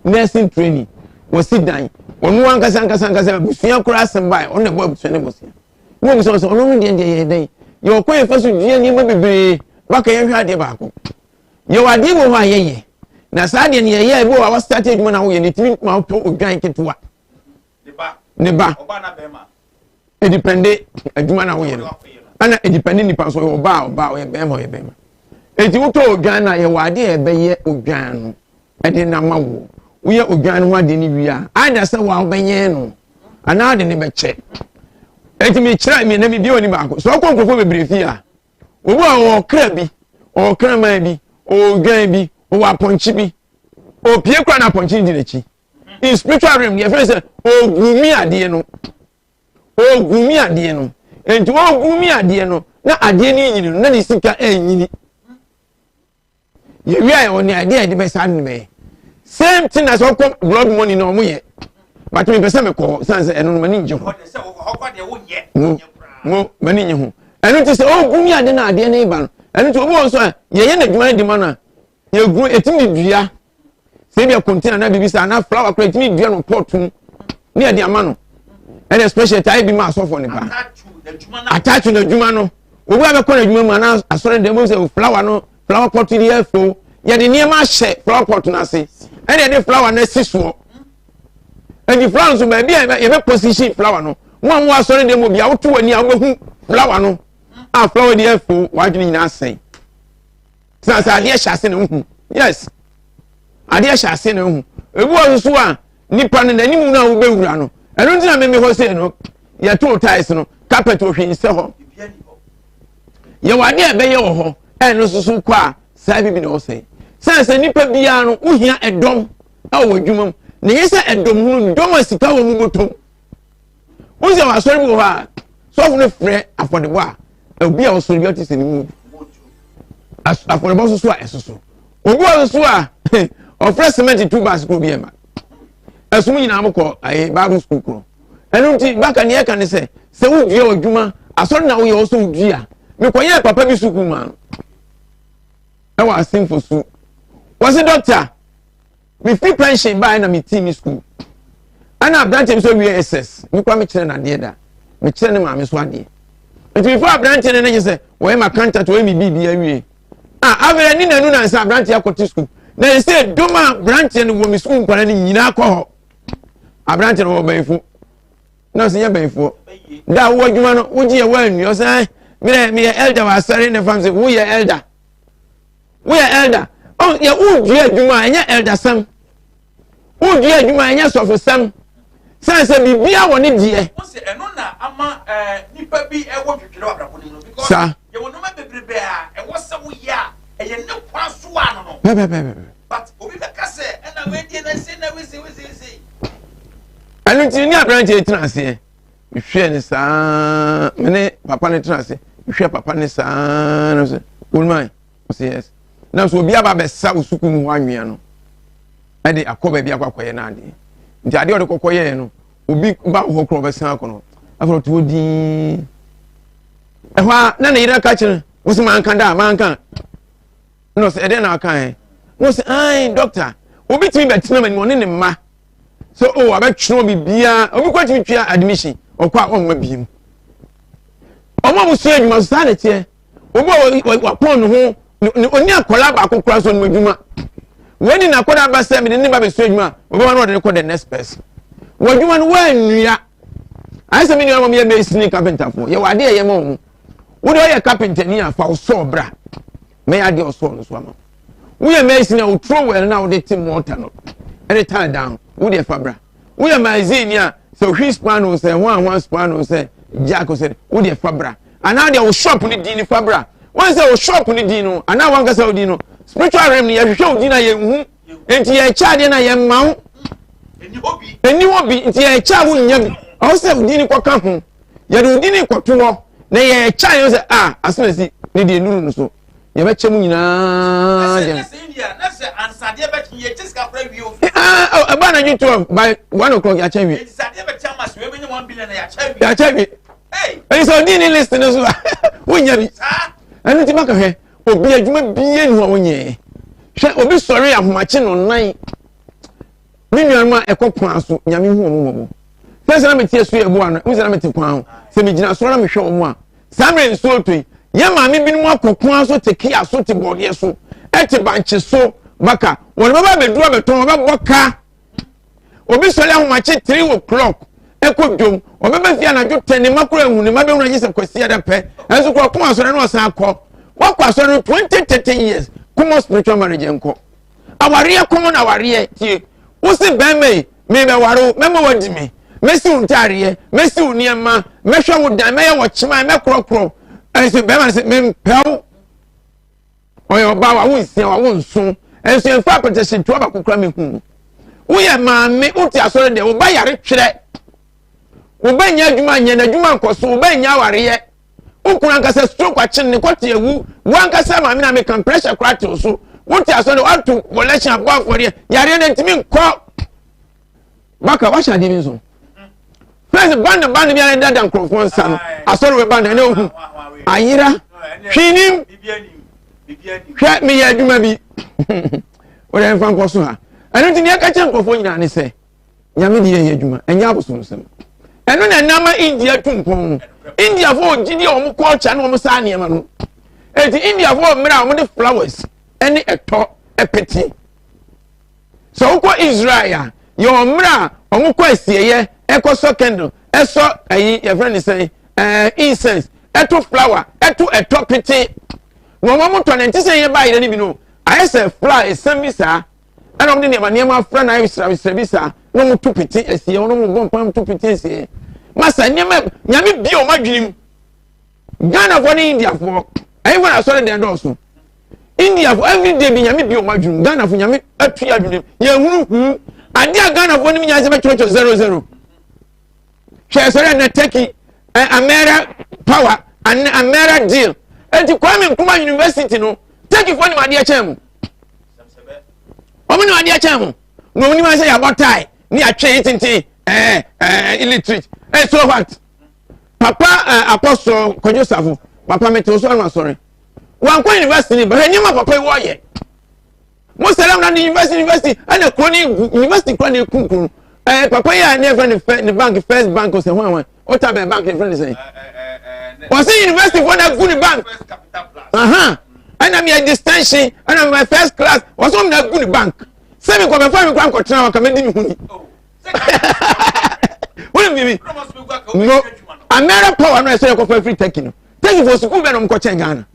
nursing training wɔsi dan ɔno ankasa ankasa ankasa abusua koraa asɛm baa ɔno na ɛbɔ abusua ne bɔsua. Na wɔbisa wɔn sɛ, ɔno no deɛ deɛ yɛyɛ dɛn? Yɛwɔ kwan yɛfa so dua nneɛma bebree. Baka yɛnhwɛ adeɛ baako. Yɛwɔ adeɛ bi wɔ hɔ a yɛyɛ. Na saa adeɛ no yɛyɛ a ebi wɔ hɔ a wasate adwuma na woyɛ no etumi ma wotɔ odwan ketewa. Ne ba. Edipɛnde adwuma na woyɛ no. Ɛna edipɛnde nipa nso ɔyɛ ɔbaa ɔbaa ɔyɛ bɛrima ɔyɛ bɛrima. Eti wotɔ odwan na yɛwɔ adeɛ a ɛbɛyɛ odwan no ɛde no ama wo. Woyɛ odwan no ho adeɛ no wie a, ada sɛ wo a wobɛyɛn no anaa de ne bɛkyɛ. Eti mekyerɛ me na mebie w'ani baako. Sɛ ɔkɔ nkurɔfoɔ bebree fie a, obi a ɔwɔ kra bi, ɔwɔ kraman bi, ɔwɔ odwan bi, ɔwɔ apɔnkye bi. Opie kora na apɔnkye no di n'akyi. In spiritual realm, yɛfrɛ sɛ ogumi adeɛ no. Ogumi adeɛ no. Enti ogumi adeɛ no, na adeɛ no nyini no, na ne sika ɛnyini. Yɛwie a yɛwɔ nea adeɛ a yɛde bɛ saa de bɛyɛ. Same thing as ɔkɔ blood money na ɔmo yɛ. But mepɛ sɛ mekɔ hɔ san sɛ ɛno no m'ani ngye ho. Mo mo m'ani nye ho. Ɛno nti sɛ ɔgu mi ade na adeɛ no ba no. Ɛno nti obi wɔ nso a yɛyɛ n'adwuma no de ma no a yɛgu ɛtumi dua sɛ ebi a container na biribi saa na flower koraa ɛtumi dua no pot mu ne yɛde ama no ɛna special taa bi ma asɔfo ne paa attach n'adwuma no obi a bɛkɔ n'adwuma mu anaa asɔre dɛm sɛ flower no flower pot yi yɛ fɛw yɛde nneɛma ahyɛ flower pot no ase ɛna yɛde flower no asi soɔ ɛnti flower nso baabi a yɛbɛ position flower no mo a mo asɔre dɛm obi a woto w'ani a wobɛhu flower no a flower de yɛ fɛw w'adwene nyinaa sɛn sɛ sɛ adeɛ hyɛ ase na wohu yes adeɛ hyɛ ase na wohu ebi wɔ nso a nipa no n'anim no a wobɛwura no ɛno nti na meme hɔ sei no yɛtoo tiles no carpet ohwɛ nsɛ hɔ yɛwɔ adeɛ a ɛbɛyɛ wɔ hɔ ɛno nso so kɔ a saa bibi na ɔsɛe sɛ sɛ nipa biara no wohia ɛdɔm ɛwɔ adwuma mu na yɛ sɛ ɛdɔm hunu dɔm a sika wɔ mu bɔtɔm Wohu sɛ asɔre bi wɔ hɔ a sɔfo no frɛ afɔdebɔ a obi a ɔsɔre bi ɔte sɛ ne mu afɔdebɔ soso a ɛsoso obi wɔ soso a ɔfrɛ cement tu baasi kuro bi ɛma ɛsom nyinaa mo kɔ ayɛ bible school kuro ɛno nti baka nea ɛka ne sɛ sɛ wodua ɔdwuma asɔre na woyɛ ɔsɔ wodua mekɔyɛɛ papa bi sukuu maa no ɛwɔ asenfo su wɔsi dɔkta Me firi pension baeɛ na me tii me school. Ɛna aberanteɛ bi sɛ wie SS. Me kora me kyerɛ no adeɛ da. Me kyerɛ ne maame so adeɛ. Nti me fa aberanteɛ no ne sɛ wɔyɛ ma contact wɔyɛ me biribi awie. Ah afei ne nanu nansa aberanteɛ akɔte school. Na yɛ sɛ dom a aberanteɛ no wɔ me school nkwadaa no nyinaa kɔ hɔ. Aberanteɛ no wɔ bɛnfo. Na ɔsɛ nyɛ bɛnfoɔ. Da wowɔ adwuma no wogye yɛ woannua ɔsɛ meyɛ meyɛ elder wɔ asɔre ne fam sɛ woyɛ elder. Woyɛ elder. Oh, yɛ wodua adwuma a ɛnyɛ elder sɛm. Wodua adwuma a ɛnyɛ sɔfo sɛm. Sɛ sɛ biribiara wɔ ne deɛ. Wọ́n sɛ ɛno na ama ɛɛ nipa bi ɛwɔ ntwitwere wɔ abrabɔ no mu no because Sa. yɛwɔ nneɛma bebrebe a ɛwɔ sɛ woyɛ a ɛyɛ ne kwan so a no no. Pɛpɛpɛpɛ. But obi bɛka sɛ ɛna wei deɛ na se na wei se wei se wei se. Ɛno nti ne aberanteɛ tena aseɛ. Mehwɛɛ ne saa me ne papa no tena ase mehwɛ papa no saa no sɛ olman ɔsɛ yes na so obi aba abɛsa wo sukuu mu hɔ anwea no ɛde akɔ baabi akɔ akɔyɛ no adeɛ nti adeɛ ɔde kɔkɔ yɛɛ no obi ba wɔ hɔ korɔ ɔbɛsan akɔ no afei ɔte hɔ dinn ɛhɔ a na ne yere ka kyerɛ wo sɛ manka da manka na ɔsɛ ɛdeɛ na aka ɛ na ɔsɛ ae dɔkta obi tumi bɛtena m'anim ɔne ne mma. Sɛ o abɛtwerɛ biribiara, obi kɔ tumi tua admission, ɔkɔ a ɔmma biem. Ɔmo a wɔsua adwuma so saa na ɛteɛ. Obi a wapɔn ne ho, ɔni akwadaa baako koraa so ɔnim adwuma. Wei de n'akwadaa ba sɛ mede ne ba bɛsua adwuma a, ɔbɛma no ɔde no kɔ the next person. Wɔ adwuma no wɔannua. Ayɛ sɛ me nuanom yɛ mason ne carpenterfoɔ, yɛwɔ adeɛ a ɛyɛ ma wɔn. Wode ɔyɛ carpenter ni a fa wo sɔɔ bra. Mɛyɛ adeɛ ɔsɔɔ no so ama wo. Woyɛ mason a wo trowel no a wode te mortar no ɛne tile dan no, wo deɛ fa bra. Woyɛ mason ni a sɛ wheel span o sɛ hwan hwan span o sɛ jack o sɛ wo deɛ fa bra. Anaa deɛ wo shop no din no fa bra. Wɔn sɛ wo shop no din no anaa wankasa wo din no spiritual realm no yɛhwehwɛ wo din a yɛnhu nti yɛkyɛ adeɛ no a yɛmma wo. Ɛni hɔ bi nti yɛkyɛ a wonnya bi. Ɔwɔ sɛ wo din no kɔka ho. Yɛde wo din no kɔto hɔ na yɛkyɛ a yɛn sɛ a asomasi ne deɛ nuru no so. Yɛbɛkyɛ mu nyinaa deɛ. Ɛba anadwo 12 by 1 o'clock yɛakyɛ wie. Yɛakyɛ wie. Ɛyi sɛ ɔdi ne list no so a wonya bi. Ɛno nti maka hwɛ obi adwuma bie ni hɔ a wonyɛɛ. Hwɛ obi sɔre ahomakye no nan. Me nuanom a ɛkɔ kwan so nyame hu wɔn mmɔbɔ. Sɛ sɛ na mete asu yɛ boa no, sɛ na mete kwan ho. Sɛ megyina soro na mehwɛ wɔn a, saa mmerɛ nsuo tɔ yi, yɛn maame binom akɔ kwan so te kia so te bɔdeɛ so, ɛte bankye so baka. Wɔn bɛba abɛduru abɛtɔn, wɔbɛbɔ ka. Obi sɔre ahomakye 3 o'clock ɛkɔ dwom, ɔbɛba fie anadwo 10, ne mma koraa ehu, ne mma bɛhunu agye sɛ kwasi ada pɛ. Ɛnso koraa ɔkɔ asɔre na ɔsan akɔ. Wakɔ asɔre no 20, 30 years, common spiritual marriage nkɔ. Awareɛ kɔm na awareɛ tie. Wosi bɛrima yi, mebɛware wo, mɛma wadi me, mɛsi wo ntaareɛ, mɛsi wo nneɛma, mɛhwɛ wo dan, mɛyɛ wɔ kyeman, mɛkorɔkorɔ. Ɛnso bɛrima no sɛ mempɛ wo. Ɔyɛ ɔbaa wawo nsia, wawo nson. Ɛnso yɛmfa apɛtɛhyɛ ntoa baako koraa mehu no. Woyɛ maame, wote asɔre deɛ, wo ba yare twerɛ. Wo ba nyɛ adwuma nyɛ, n'adwuma nkɔ so, wo ba nyɛ awareɛ. Wo kunu ankasa stroke akye ne kɔte awu. Wo ankasa maame na meka pressure koraa te wo so. Wote asɔre wato collection abɔ afɔreɛ. Yareɛ no ntumi nkɔ. Baka wahyɛ adeɛ bi nso. First band band bi a dada nkurɔfoɔ nsa no. Asɔre wɔ band ɛna ohu. Ayera. Hwee nim. Hwɛ meyɛ adwuma bi. Wɔde mfa nkɔ so ha. Ɛno nti deɛ ɛka kyerɛ nkurɔfoɔ nyinaa ne sɛ. Nyame de yɛyɛ adwuma, ɛnyɛ abosomsɛm. Ɛno na ɛnam India tu mpɔn no. Indiafoɔ wɔ gyidi a wɔn culture ne wɔn saa nneɛma no. Eti Indiafoɔ wɔ mmerɛ a wɔde flowers ɛne ɛtɔ ɛpete. Sɛ wokɔ Israel a, yɛ wɔn mmerɛ a wɔn kɔ asieyɛ ɛkɔ sɔ candle, ɛsɔ ɛyi yɛfrɛ ne sɛn ɛɛ incense, ɛto flower, ɛto ɛtɔ pete. Na wɔn tɔ ne nti sɛ yɛ ba yɛrɛ ne bi no, ayɛ sɛ flower esam bi saa. Ɛna wɔde nneɛma nneɛma afra na ayɛ srabisra bi saa na wɔn to pete asie wɔn wɔn bɔ mpam to pete asie masa nneɛma nyame bie wɔn adwene mu Ghanafoɔ ne Indiafoɔ ɛyɛ wɔn asɔre deɛ dɔɔso Indiafoɔ everyday bi nyame bie wɔn adwene mu Ghanafoɔ nyame atu adwene mu yɛn hunu hu adeɛ a Ghanafoɔ ne nyinaa sɛ bɛtwerɛtwerɛ 00 hwɛ sɔrɔ ɛnɛ Turkey ɛ Amera power and Amera deal eti Kwame Nkrumah University no Turkeyfoɔ nim adeɛ kyɛn mu. Wɔn nim adeɛ kyɛn mo. Na wɔn nim sɛ yɛabɔ tae ne yɛatwe yi tenten ɛɛ ɛɛ illiterate. Ɛɛ so what? Papa ɛɛ apɔsɔ Kwadwo Safo papa mi te so ano asɔre. Wankɔ university ni bɛhwɛ nneɛma papa yi wɔyɛ. Mo sɛlɛm na ne university university ɛna kuro ne gu university kura ne eku kuro. Ɛɛ papa yi a ne yɛfrɛ ne fɛ ne bank first bank ɔsɛ hwan hwan ɔta bɛn bank yɛfrɛ ne sɛn. Wɔsi university fo na gu ne bank. Ɛna mi yɛ distinction ɛna mi yɛ first class wɔsɛ wɔn na gu ne bank. Sɛ mi nkɔ bɛfa mi kura nkɔtena hɔ kama di mi hu ni. Wọ́n mi bi no Amẹ́rẹ́ power no ɛsɛ yɛ kɔfɛ firi Turkey no Turkey fo sukuu bɛn na wɔn kɔ kyɛn Ghana.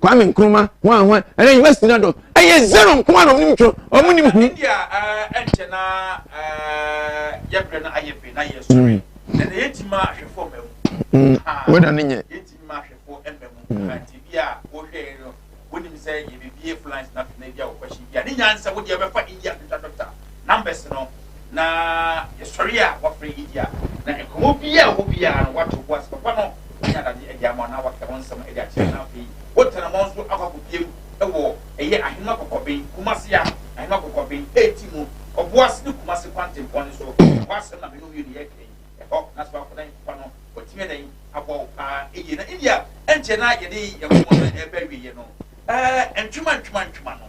Kwame Nkrumah hwan hwan ɛnɛ university na dɔ ɛyɛ zero nko ara na ɔmo nim twerɛ ɔmo nim hu. India ɛnkyɛ na yɛbrɛ no ayɛ fɛ na yɛ sɔre na na yɛntumi ma ahwɛfoɔ mma mu. Wɛda ne nyɛ. Yɛntumi ma ahwɛfoɔ mma mu nti bi a wɔhwɛ yɛn no wonim sɛ yɛbɛbie flans na afei na bi a wɔkɔhyɛ bi a ne nyansa wo deɛ bɛfa India dɔkta dɔkta numbers no na yɛsɔre a wɔafrɛ India na nkɔmmɔ biara ɛwɔ biara no wato bo ase papa no anya adagye de ama na waka ho nsɛm de akyerɛ na afei wotena mɔ nso akɔ akɔpiem wɔ ɛyɛ Ahema Kɔkɔben Kumasi a Ahema Kɔkɔben eti mu Ɔboase ne Kumasi kwantempɔn no so ɛhɔ asɛm na me no mmienu yɛka yi ɛhɔ na so akɔdan papa no watumi adan aboa wo paa ɛyie na India ɛnkyɛ na yɛde yɛn nkɔmmɔ no ɛbɛ wieɛ no ɛɛ ntwema ntwema ntwema no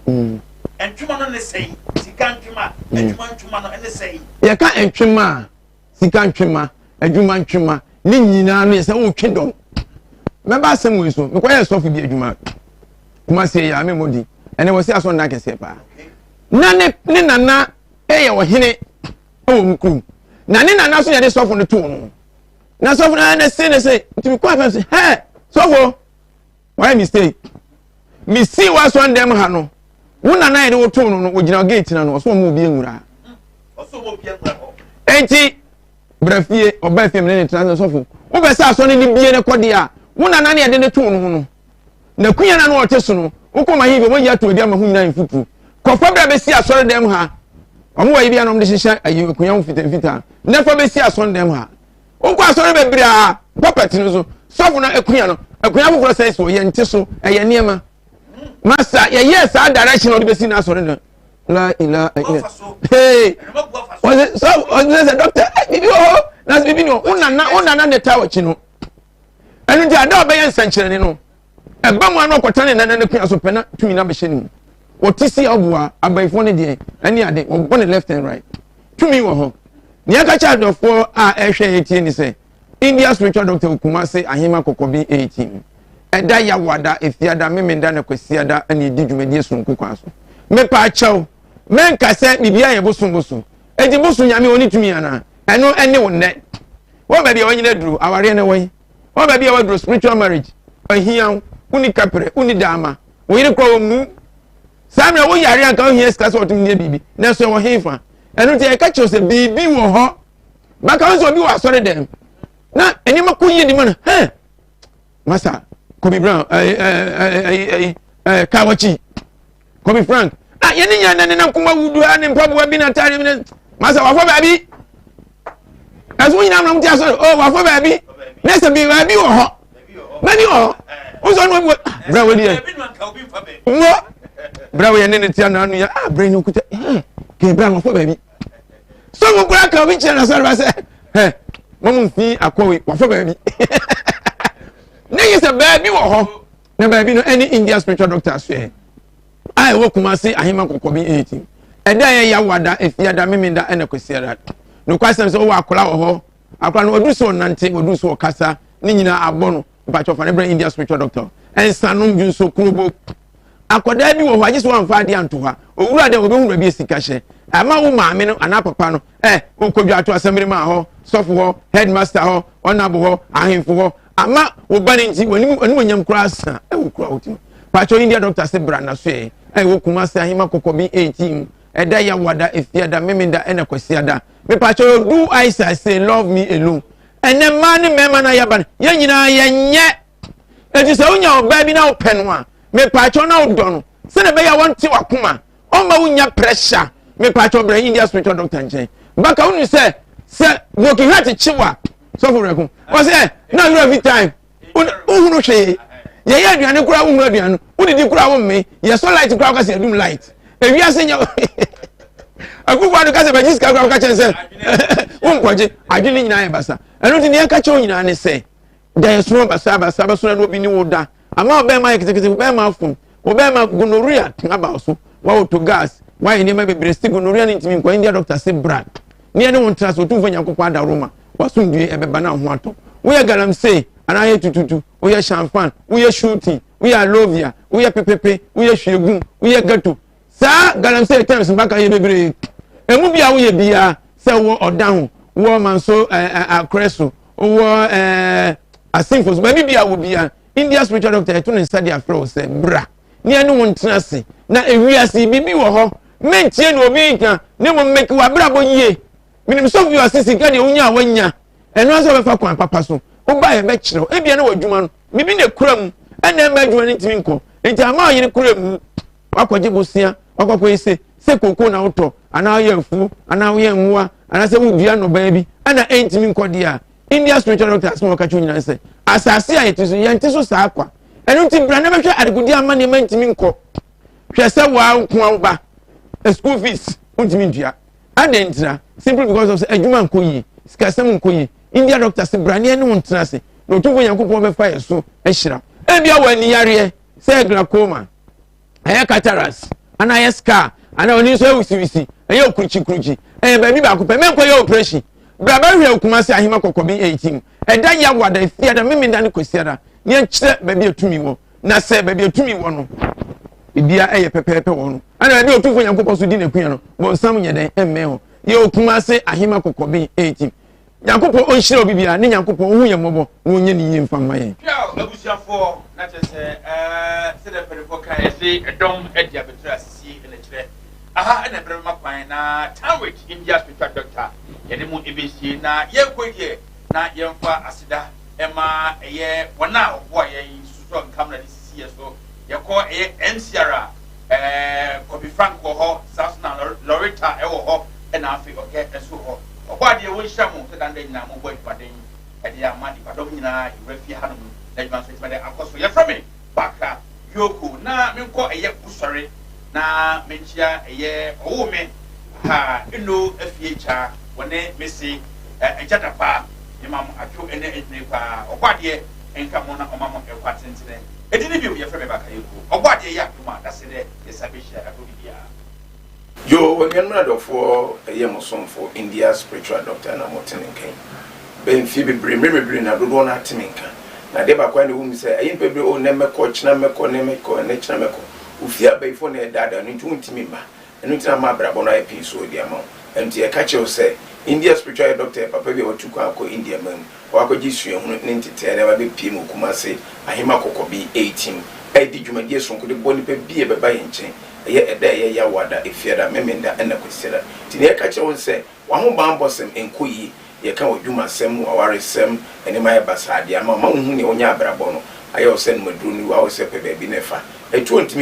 ntwema no ne sɛn sika. Sika ntwema, adwuma ntwema no ɛne sɛn? Yɛka ntwema a, sika ntwema, adwuma ntwema, ne nyinaa no yɛ sɛ wotwe dɔm. Mɛba asɛm wei so, mekɔyɛɛ sɔfo bi adwuma Kumasi yɛ a memmɔ din, ɛnɛ wɔsi asɔndan kɛseɛ paa. Na ne ne nana yɛ ɔhene wɔ mu kurom. Na ne nana so yɛde sɔfo no too no. Na sɔfo no ne se ne se, nti mekɔ afɛm sɛ, hɛ, sɔfo, wayɛ mistake. Mesi w'asɔndan mu ha no, wo nana yɛde wo too no no, wɔgyina gate na no, ɔso ɔmo obi nwura. Enti, bra fie, ɔbaa fie mene ne tena sɛ sɔfo, wopɛ sɛ asɔre no bie no kɔ deɛ a, wo nana ne yɛde ne too no ho no, na kunya na no ɔte so no, wokɔ ma ahemfie, wɔyi ato adi ama ho nyinaa mfuturu. Kɔfa bra bɛsi asɔre dɛm ha. Wɔn wɔ yi bi a na wɔde hyehyɛ ayi akunya ho fitamfitaa. Na fa bɛsi asɔre dɛm ha. Wokɔ asɔre bebree a, pulpit no so, sɔfo no akunya no, akunya foforɔ sɛn so, yɛnte so, ɛyɛ nneɛma. Masa, yɛyɛɛ saa direction a wɔde bɛsi n'asɔre no. La ila ila. Hey! Wɔse sɔfo, wɔse sɛ doctor, eh, biribi wɔ hɔ, na biribi ni hɔ. Wo nana, wo nana na ɛtaa w'akyi no. Ɛno nti ada a ɔbɛyɛ nsɛnkyerɛnne no, ɛba mu a na ɔkɔtena ne nana no kua so pɛ na tumi no abɛhyɛ ne mu. Wɔte si aboa, abayifoɔ no deɛ, ɛne ade, wɔbɔ ne left and right. Tumi wɔ hɔ. Nea ɛka kyerɛ adɔfoɔ a ɛrehwɛ yɛn tie ne sɛ, India spiritual doctor wɔ Kumasi Ahema Kɔkɔbi 18. Ɛda Yawoada, Efiada, Memenda na Kwasiada na ɛdi dwumadie sononko kwan so. Mepa akyɛw, mɛnka sɛ biribiara yɛ bosom bosom. Enti bosom nyame ɔne tumi anaa? Ɛno ɛne wo nnɛ. Wɔn baabi a wɔnyina aduro, awareɛ no wɔn. Wɔn baabi a wɔaduro spiritual marriage, ahia wo, wonni kaprɛ, wonni daama, wo yere kora wɔn mu. Saa mmerɛ wo yare anka wohia sika sɛ wɔtumi nyɛ biribi, nanso ɛwɔ hefa? Ɛno nti ɛka kyerɛ sɛ biribi wɔ hɔ. Baka wo sɛ obi wɔ asɔre dɛm na nneɛma kɔ yie di ma no, hɛn, masa, Kobe Brown, ɛyi, ɛyi, ɛyi, ɛyi, Kawakyi. Kobe Frank ah yɛne nyina na nenam kuma wudu ha ne mpaboa bi na ataade bi na masa wafɔ baabi ɛso wo nyina nam te asɔre oh wafɔ baabi na sɛ bi baabi wɔ hɔ baabi wɔ hɔ wosɔ no wɔ bra wɔ deɛ wɔ bra wɔ yɛ ne ne tia na ano yɛ ah bra yi okuta eh kɛ bra wafɔ baabi so mo kura ka obi kyerɛ na sɔre ba sɛ ɛ mo mo nfi akɔwe wafɔ baabi ne yɛ sɛ baabi wɔ hɔ. Na baabi no ɛne India spiritual doctor asoɛ a ɛwɔ Kumasi Ahema Kɔkɔbi 18. Ɛda yɛ Yawada, Efiada, Memenda ɛna Kwasiada. Nokwasɛm sɛ wowɔ akora wɔ hɔ, akora no ɔduru sɛ ɔnante, ɔduru sɛ ɔkasa, ne nyinaa abɔ no, mpakyɛ ɔfa ne brɛ India spiritual doctor. Ɛnsanom, dwonso, kurobo. Akwadaa bi wɔ hɔ agye sɛ wamfa adeɛ anto hɔ a, owura dɛ ɔbɛhu baabi a sika hyɛ. Ɛma wo maame no anaa papa no, ɛ, wokɔdwa ato asɛmmere maa hɔ, sɔfo hɔ, headmaster hɔ, ɔnabo hɔ, ahemfo hɔ, ama wo ba no nti w'anim animonyam koraa sa ɛwɔ kura wo ti paatwa India doctor se bra na so ɛ ɛwɔ Kumasi ahema kɔkɔbi 18 ɛda Yawada Efiada Memenda ɛna Kwasiada me paatwa do I say love me alone ɛnɛ mmaa ne mmarima na yaba no yɛn nyinaa yɛnyɛ eti sɛ wonya ɔbaa bi na wopɛ no a me paatwa na wodɔ no sɛnɛ ɛbɛyɛ a wɔnte wakoma ɔmma wo nya pressure mepatwɔ brɛ India spiritual doctor nkyɛn baka wonu sɛ sɛ broken heart kye wa sɔfo rɛko ɔsɛ na wura fi time wohunu hwee yɛyɛ aduane koraa wohunu aduane wodidi koraa womme yɛsɔ light koraa wokasɛ yɛdum light ewiase nyɛ akufo ado kasɛ bɛgye sika koraa woka kyɛn sɛ wonkɔgye adwene nyinaa yɛ basa ɛno nti neɛ ɛka kyerɛ wo nyinaa ne sɛ da yɛsono basa basa bɛsono na obi ne wo da Ama ɔbɛrima ayɛ ketekete, ɔbɛrima afom, ɔbɛrima gonorrhea aba wo so, wawoto gas, wayɛ nneɛma bebree si gonorrhea no ntumi nkɔ. India doctor se bra ne yɛne wo ntra so, Otumfoɔ Nyankopɔn adaworoma, w'asomdwie ɛbɛba na wo ho atɔ. Woyɛ galamsey anaa woyɛ tututu, woyɛ shanfan, woyɛ shooting, woyɛ alovia, woyɛ pepepe, woyɛ hwiegu, woyɛ ghetto. Saa galamsey terms mbaka yɛ bebree. Emu bi a woyɛ biara sɛ wɔ ɔda ho, wɔ manso ɛɛ akorɛ so, wɔ ɛɛ asenfo so, baabi bi a wɔ biara India spiritual doctor ɛto ne nsa de afrɛ wo sɛ bra ne ɛne wo ntena ase na ewiase biribi wɔ hɔ mentie na obi nka ne mmom mɛki w'abrabɔ yie menim sɔfo bi ɔse sika deɛ wonya a wanya ɛno ara sɛ wɔbɛfa kwan papa so woba yɛ bɛkyerɛw ebia ne w'adwuma no biribi na ekura mu ɛna ɛma adwuma no ntumi nkɔ nti ama ɔyere kura mu wakɔgye bosea wakɔkɔ yi se sɛ koko na wotɔ anaa woyɛ afuo anaa woyɛ mmoa anaasɛ wodua nnɔbaa bi ɛna ɛntumi nkɔ deɛ a India spiritual doctor asɛm a wɔka kyerɛ nyinaa sɛ asase a yɛte so yɛnte so saa kwa. Ɛno nti bra na bɛhwɛ adekode ama nneɛma ntumi nkɔ. Hwɛ sɛ waa nko a woba school fees wontumi ntua. Adɛn ntira? Simply because of sɛ adwuma nkɔ yie, sikasɛm nkɔ yie. India doctor se bra ne ɛne wo ntena ase na Otumfoɔ Nyankopɔn bɛfa yɛ so ahyira. Ebia wɔ ani yareɛ sɛ glaucoma, ɛyɛ cataracts, Anaa ayɛ scar, anaa w'ani nso awisiwisi, ɛyɛ okurukyikurukyi, ɛyɛ baabi baako pɛ, mɛnkɔ yɛ operation. Bra bɛhwɛ Kumasi Ahema Kɔkɔbi 18, ɛda Yawada, Efiada, Memenda ne Kwasiada, ne yɛnkyerɛ baabi atumi wɔ. Na sɛ baabi atumi wɔ no, biribiara ɛyɛ pɛpɛɛpɛ wɔ no, ɛna baabi Otumfoɔ Nyankopɔn so di n'akua no, bɔnsam nyɛ dɛn ɛmmɛn hɔ. Yɛ Kumasi Ahema Kɔkɔbi 18. Nyankopɔn ɔnhyira obi biara, ne Nyankopɔn ɔhu yɛn mmɔbɔ na ɔnyɛ ne yie mfa mma yɛn. Piaw abusuafoɔ, na kyerɛ sɛ ɛɛ sɛdeɛ mpanimfoɔ ka yɛse ɛdɔm adi abɛtire asisie na kyerɛ aha ɛna ɛbrɛ bɛma kwan na Time with India Spiritual Doctor yɛne mo ɛbɛsie. Na yɛnkɔ deɛ na yɛmfa aseda ɛma ɛyɛ wɔn a wɔboa yɛn susɔ nkamera de sisi yɛ so. Yɛkɔ ɛyɛ MCR a ɛɛ Kobi Frank wɔ hɔ, saa so na Loretta ɛwɔ hɔ, ɛna afei ɔkɛ ɛso hɔ. Ɔbɔ adeɛ wɔnhyira mo sɛ danda nyinaa mobɔ adwumaden ɛde ama nipadɔm nyinaa ewura fie hanom na adwuma nso adwuma de akɔ so. Yɛfrɛ me Baka Yoko, na menkɔ ɛyɛ Busɔre na menkyia ɛyɛ ɔwɔ me ha eno afie kya wɔne mese ɛgya dapa mema mo adwo ɛne adwuma paa. Ɔbɔ adeɛ nka mo na ɔma mo ɛkwa tentene. Ɛdi ne bio, yɛfrɛ me Baka Yoko. Ɔbɔ adeɛ yɛ adom a dase dɛ yɛsa bɛhyia ɛkɔ bibiara. Yo, anuanom adɔfoɔ, ɛyɛ mo somfo India Spiritual Doctor na mote ne nkan. Bɛn mfie bebree, mmerɛ bebree na dodoɔ no ate me nka. Na adeɛ baako a na ɛwɔ mu sɛ ɛyɛ mpa bebree o, nnɛ mɛkɔ, kyena mɛkɔ, nnɛ mɛkɔ, nnɛ kyena mɛkɔ. Ofie abayifoɔ na ɛdaadaa no nti wontumi mma. Ɛno nti na ama abrabɔ no ayɛ pii so de ama wo. Ɛno nti yɛka kyerɛ wo sɛ India Spiritual Doctor yɛ papa bi a watu kwan akɔ India man mu. Wakɔgye suahunu ne nteteɛ na wabɛpie mu Kumase Ahema Kɔkɔbi 18 a ɛdi dwumadie sononko de bɔ nipa bi a ɛbɛba yɛn nkyɛn. Ɛyɛ ɛda a ɛyɛ Yawada, Efiada, Memenda ɛna Kwasiada. Nti nea yɛka kyerɛ wo sɛ w'ahobanbɔsɛm nkɔ yie, yɛka w'adwumasɛm, w'awaresɛm, nneɛma ayɛ basaa deɛ ama ma wohu nea wonya abrabɔ no ayɛ wo sɛ nomaduro no, wawo sɛ pɛ baabi na ɛfa ɛtuo ntumi.